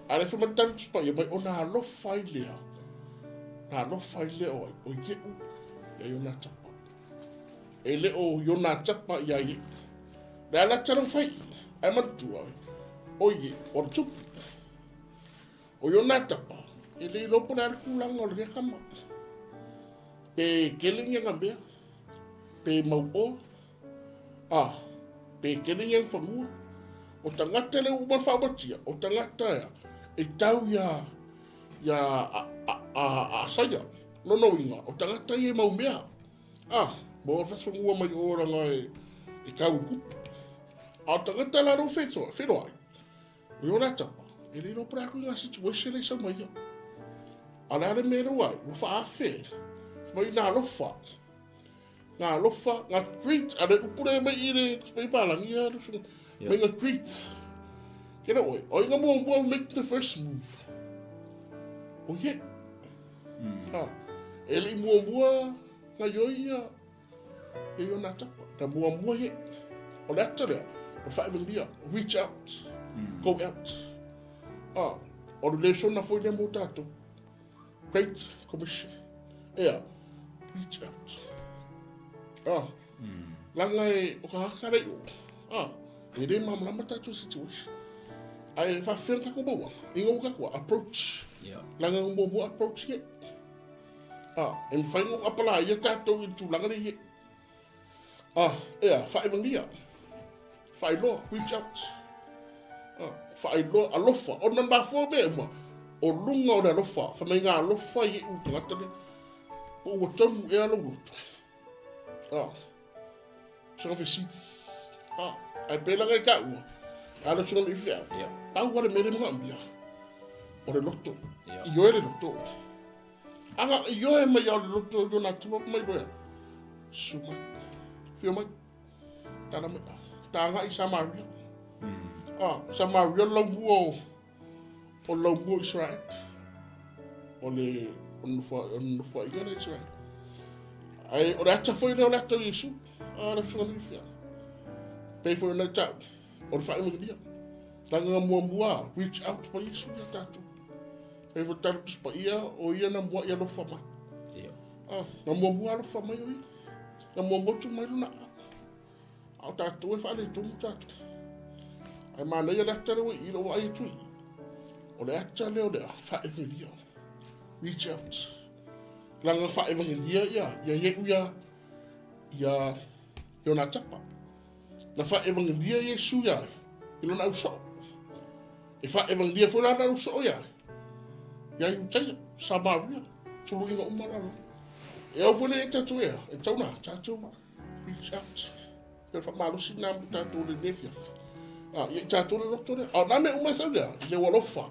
A lea foi ma le tali Tusi Paia mai, ona alofa ai lea, na alofa ai lea o ai, o Ie'u iā Ionatapa. E le o Ionatapa iā Ie'u. Le a la tala fai, ae manatua, o Ie'u, o le tupu. O Ionatapa, e le iloa po o le a le tulaga o lenei tama. Pe tele ni ana mea, pe mauoa, a, pe tele ni ana fanua. O tagata le uma le faaumatia, o tagata ea, E tau ia ia a Asaia. Lona uiga, o tagata ia e mau mea. Ah, mo le fasifanua mai o langa e, e tau i kupu. A o tagata la lo whetoa, wheroai. O yo la tapa, e le iloa prea ngā situation e sau mai ia. A le ale mea rua, ua whaafe. Mai nā lofa. Ngā alofa, ngā greet, a le upu le mai i le mai palangi a le mai ngā greet. Ke le oe, oi ngā mua mua make the first move. O ye. Ha. E le mua mua ngā ioi ia e iona tapa. Na mua mua ye. O le ata lea, o le whaevangia, reach out, go out. Ah, o le lesona foi lea mo tātou. Great Commission. Ea, reach out. Ah, langa e, o ka haka rei o. Ah, e re mamalama tātou situation. Ai, e whawhea kako maua. Inga uka kua, approach. Yeah. Langa mua mua approach ye. Ah, e mwhai ngō apala ia tātou i tūlanga le ye. Ah, ea, whaevangia. Whaeloa, reach out. Ah, whaeloa, alofa. O na mafua mea uma. O lunga o le alofa. Whamai ngā alofa i e u tangata le. Po ua tonu e alo loto. Ah, sanga fesiti. Ah, ai pēlā ngai ka ua. Alo sunga mi whia. Yeah. Pau wale mere mga ambia. O le loto. Yeah. I oe le loto. Aga i oe mai au le loto i ona tua mai loea. Su mai. Whio mai. Tala mai. Tānga i Samaria. Ah, Samaria lau mua o o lau mua Israel. O le o nofo i le Israel. Ai o le ata foi lea o le ata o Iesu. Ah, le fuga ni fia. Pei foi na tau. O le whae mai Langa nga mua mua, reach out pa Iesu ia tātou. Pei foi talo tus pa ia, o ia na mua ia lofa mai. Yeah. Ah, nga mua mua alofa mai o ia. Nga mua mua tu mai luna. A o tātou e whaale tumu tātou. Ai mana ia le ata leo i lo ai tui. O le ata leo lea, whaevangelia. Reach out. Langa whaevangelia ia, ia ia ia, ia, ia nā tapa. Na whaevangelia Iesu ia, i lona au soo. E whaevangelia foi lana au soo ia, ia Iutaia, Samaria, tuluiga uma lalo. E au foi le e tātou ea, e tau nā, tātou reach out. Pe whamalosi nā mo tātou le nefiafi. Ah, ia i tātou le loto le, a nā me uma e sau lea, i le alofa.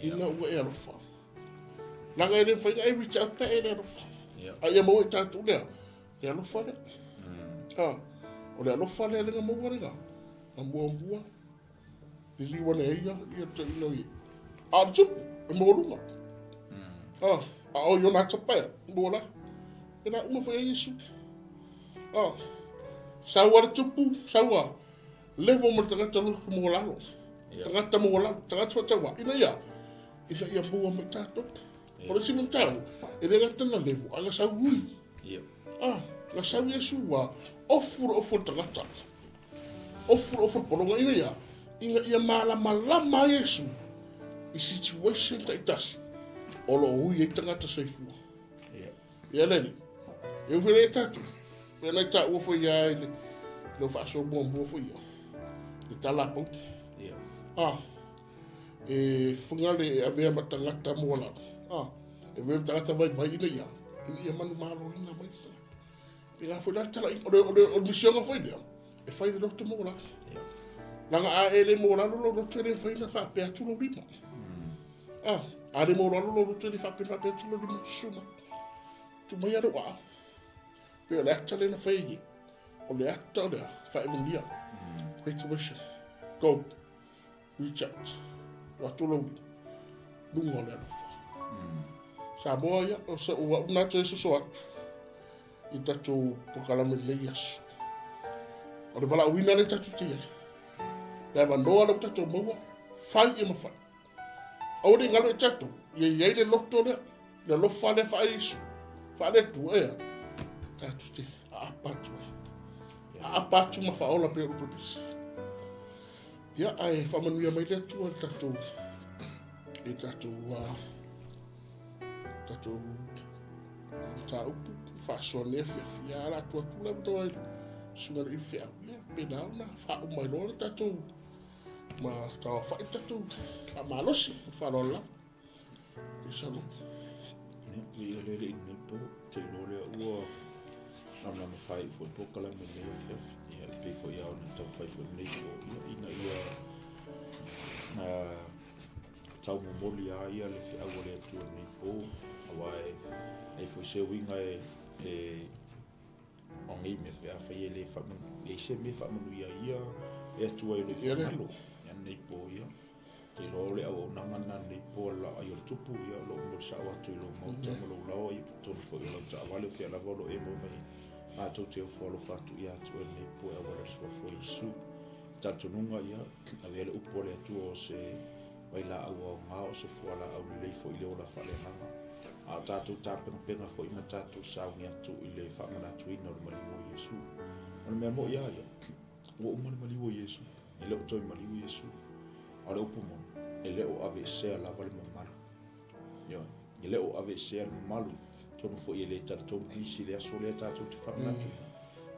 Ina ua e alofa. Langa e le whainga e reach out pe e le alofa. Yeah. A ia mau e tātou lea, le alofa lea. Ah, o le alofa lea lenga maua lenga. A mua mua, liliu ane ai ia, ia te ina i. A o le tupu, e maua lunga. Ah, a o i ona tapaea, maua la. E nā uma foi a Iesu. Ah, saua le tupu, saua. Levo mo le tagata lolo maua lalo. Yeah. Tagata maua lalo, tagata whataua. Ina ia, ina ia maua mai tātou. O le simu tau, e le gata na levo, a nga sau ui. Yeah. Ah, nga sau Iesu ua, ofu le ofu le tagata. Ofu le ofu le polonga ina ia, ina ia malamalama Iesu i situation taitasi o lo ui ai tagata soifua. Yeah. Ia lele, e uwhele e tātou. Pea nei tā ua foi ia i le, le whaaso mua mua foi ia. Le tala pau. Yeah. Ah, e whanga le e avea ma tangata mua lalo. Ah, e avea ma tangata vai vai ina ia. Ina ia manu malo ina mai sa. Pe ngā foi la tala i, o le, o le, o le misionga foi lea. E whai le loto mua lalo. Yeah. Langa a e le mua lalo lo loto e le whai na whaapea atu lo lima. Ah, a le mua lalo lo loto e le whaapea whaapea atu lo lima. Suma. Tu mai alo a. Pe o le ata le na whai i. O le ata o lea, whaevangia. Great mission. Go. Reach out. O atu lo uli. Lunga o le alofa. Samoa ia, o sa ua una atu e soso atu. I tatou pokalame lei aso. O le wala uina le tatou te iale. Le avanoa le tatou maua, whai e mawhai. Au le ngalo e tatou, ia iai le loto lea, le alofa lea whae Isu. Whae le tua ea, tatou te aapa atu ai. Aapa atu ma whaola pe o pepesi. Ia, ai whamanuia mai le atua le tatou, e tatou, tatou mataupu, whaasoa nea fiafia, ala atu atu la mtoa i sunga le iwheau. Ia, pēnā ona, whaau mai loa le tatou Ma tauafa'i tatou faamalosi ma le faaaloalo lava. Ia Ia, viia le Alii i lenei po, te iloa lea ua lamalama faaiu foi le polokalame i lenei afiafi. Ia, e pei foi lava ona taumafai foi lenei po, ia, ina ia taumomoli lava ia le feau a le Atua i lenei po, aua e leai foi se uiga e, e o nei mea pe afai e le leai se mea e faamanuia ai ia le Atua i lou finagalo. Ia, lenei po, ia, Te iloa o le auaunaga lena lenei po a le laau ai o le tupu, ia o lo o momoli sao atu i lou maota ma lou laoa, ia po o totonu foi o lau taavale, o fea lava o lo o e maua mai ai. Matou te ofo alofa atu ia te oe lenei po e auala i le suafa o Iesu. I talitonuga, ia, avea le upu a le Atua o se vailaau aoga, o se fualaau lelei foi i le ola faaleagaga. A o tatou tapenapena foi ma tatou sauni atu i le faamanatuina o le maliu o Iesu. O le mea moi lava ia, Ua uma le maliu o Iesu, e le o toe maliu Iesu. A o le upu moni, e le o aveesea lava le mamalu. Ioe, e le o aveesea le mamalu, atonu foi e le talitonu nisi i le aso lea tatou te faamanatuina.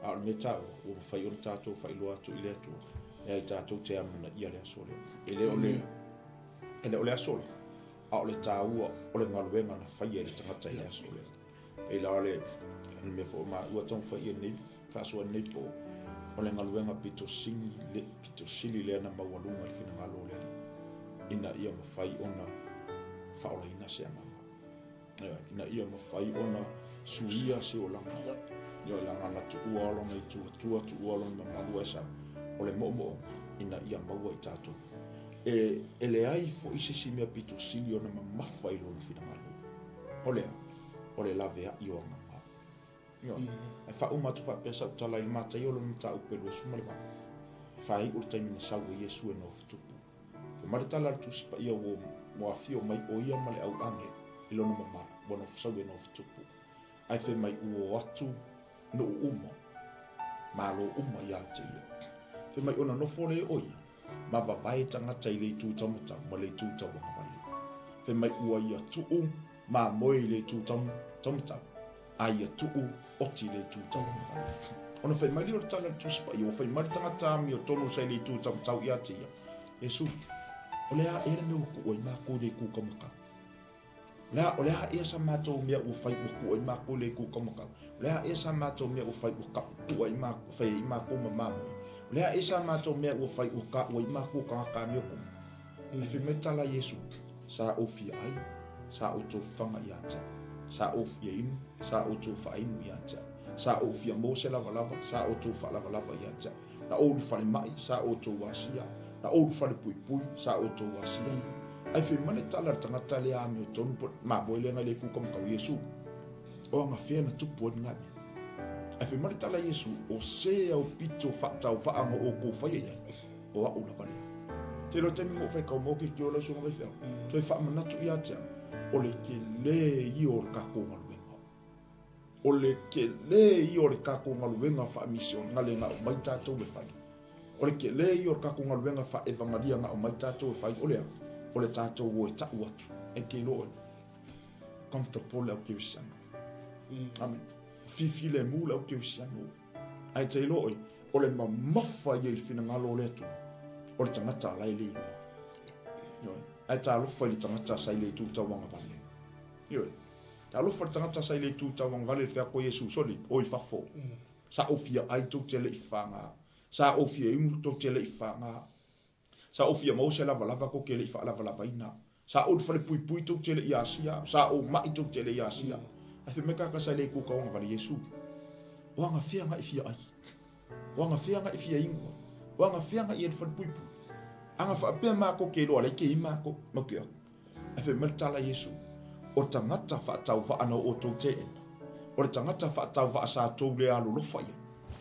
A o le mea taua, ua mafai ona tatou faailoa atu i le Atua, leai tatou te amanaia le aso lea. E le o le, e le o le aso lea, a o le taua o le galuega na faia e le tagata i le aso lea. Pei la o le mea foi o maua taumafai i lenei faasoa i lenei po, o le galuega pito sili, le, pito sili lea na maualuga i le finagalo o le Alii, ina ia mafai ona faaolaina se agaga. Ioe, ina ia mafai ona suia se olaga. Ioe, leaga na tuua lona itu atua, tuua lona mamalu ae sa, o le moomooga ina ia maua i tatou. E, e leai foi se isi mea pito sili ona mamafa i lona finagalo. O le a? O le laveai o agaga. Ioe. Ae faauma atu faapea sau tala i le Mataio lona mataupu e 28. E faaiu le taimi na sau ai Iesu e nofotupu. Fai mai le tala a le Tusi Paia ua, ua afio mai o ia ma le au agelu i lona mamalu, ua nofosau e nofotupu. Ae fai mai ua o atu nuu uma, malo uma ia te ia. Fai mai ona nofo lea o ia, ma vavae tagata i le itu taumatau ma le itu tauagavale. Fai mai ua ia tuu mamoe i le itu taumatau, a ia tuu oti i le itu tauagavale. Ona fai mai lea o le tala a le Tusi Paia, ua fai mai le tagata amiotonu sa i le itu taumatau ia te ia, Iesu, o le a ea le mea ua tuu ai makou i le itu taumatau? O le a, o le a ea sa matou mea ua fai ua tuu ai makou i le itu taumatau? O le a ea sa matou mea ua fai ua ka, tuu ai makou, fai ai makou ma mamoe? O le a ea sa matou mea ua fai ua taua ai makou tagata amiotonu? Ae fai mai le tala a Iesu, Sa ou fia ai, sa outou faga ia te au. Sa ou fia inu, sa outou faainu ia te au. Sa ou fia maua se lavalava, sa outou faalavalava ia te au. Na ou i le falemai, sa outou asia. Na ou i le falepuipui, sa outou asia. Ae fai mai le tala a le tagata lea amiotonu po o le mamoe lea na le kuka makau Iesu, O agafea na tupu ai lena mea? Ae fai mai le tala a Iesu, O se aupito faatauvaa na outou faia i ai, o au lava lea. Tele o taimi na ou faitau mai o ke kio lau susuga faifeau, toe faamanatu ia te au, o le tele ia o le tatou galuega. O le tele ia o le tatou galuega faamisionale na aumai tatou e fai. O le tele ia o le tatou galuega faaevagalia na aumai tatou e fai, o le a? O le tatou o e tau atu. E te iloa oe, comfortable le au kerisiano. Amen. Fifi lemu le au kerisiano. Ae te iloa oe, o le mamafa ia i le finagalo o le Atua, o le tagata la e le iloa. Ioe. Ae talofa i le tagata sa i le itu tauagavale. Ioe. Talofa le tagata sa i le itu tauagavale i le feako o Iesu, soli, o i fafo. Sa ou fia ai tou te le i faga. Sa ou fia inu tou te le i faga. Sa ou fia maua se lavalava tou te le i faalavalavaina. Sa ou i le falepuipui tou te le i asia. Sa ou mai tou te le i asia. Ae fai mai tagata sa i le itu tauagavale, Iesu, o agafea na e fia ai? O agafea na e fia inu ai? O agafea na i ai le falepuipui? Ana faapea matou te iloa, leai ke i matou, mau ke aku. Ae fai mai le tala a Iesu, O tagata faatauvaa na outou teena, o le tagata faatauvaa sa tou le alolofa i ai,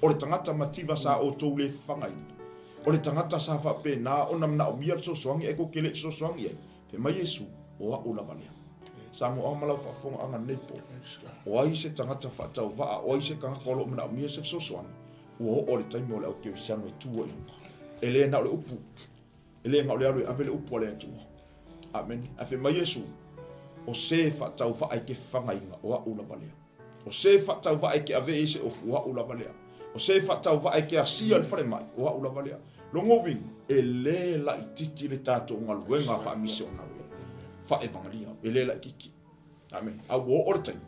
o le tagata mativa sa outou le fafagaina, o le tagata sa faapena ona manaomia le fesoasoani ae tou te le i fesoasoani i ai, fai mai Iesu, O au lava lea. Samoa ma lau faafofogaaga lenei po, o ai se tagata faatauvaa, o ai se tagata o lo o manaomia se fesoasoani, ua oo le taimi o le au kerisiano e tu ai i luga. E le na o le upu. E le na o le alu e ave le upu a le Atua. Amene. Ae fai mai Iesu, O se faatauvaa e te fagaina, o au lava lea. O se faatauvaa e te ave i se ofu, o au lava lea. O se faatauvaa e te asia i le falemai, o au lava lea. Lona uiga, e lē laitiiti le tatou galuega faamisionare, faaevagelia, e lē laitiiti. Amene. A ua oo le taimi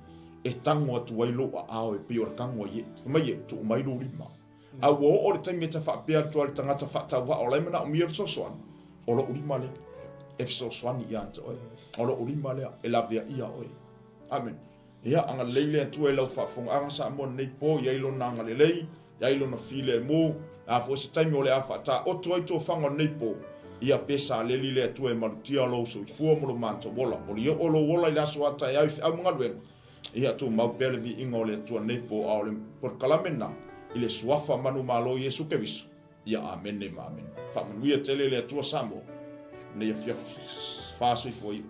e tago atu ai lou aao e pei o le tago a Iesu. Fai mai Iesu, tuu mai lou lima. A ua oo le taimi e ta faapea atu ai i le tagata faatauvaa o la e manaomia le fesoasoani, o lou lima lea e fesoasoani ia te oe. O lou lima lea e laveaia oe. Amene. Ia, agalelei le Atua i lau faafofogaaga Samoa lenei po, i ai Lona agalelei, i ai Lona filemu, a foi se taimi o le a faataoto ai tofaga o lenei po, ia pe saleli le Atua e malutia lou soifua ma lo matou ola. O le oo o lou ola i le aso a taeao i feau ma galuega, ia tumau pea le viiga o le Atua nei po, a o le polokalame lena i le Suafa manumalo Iesu Keriso. Ia amene ma amene. Faamanuia tele le Atua Samoa nei afiafi. Fa soifua ia.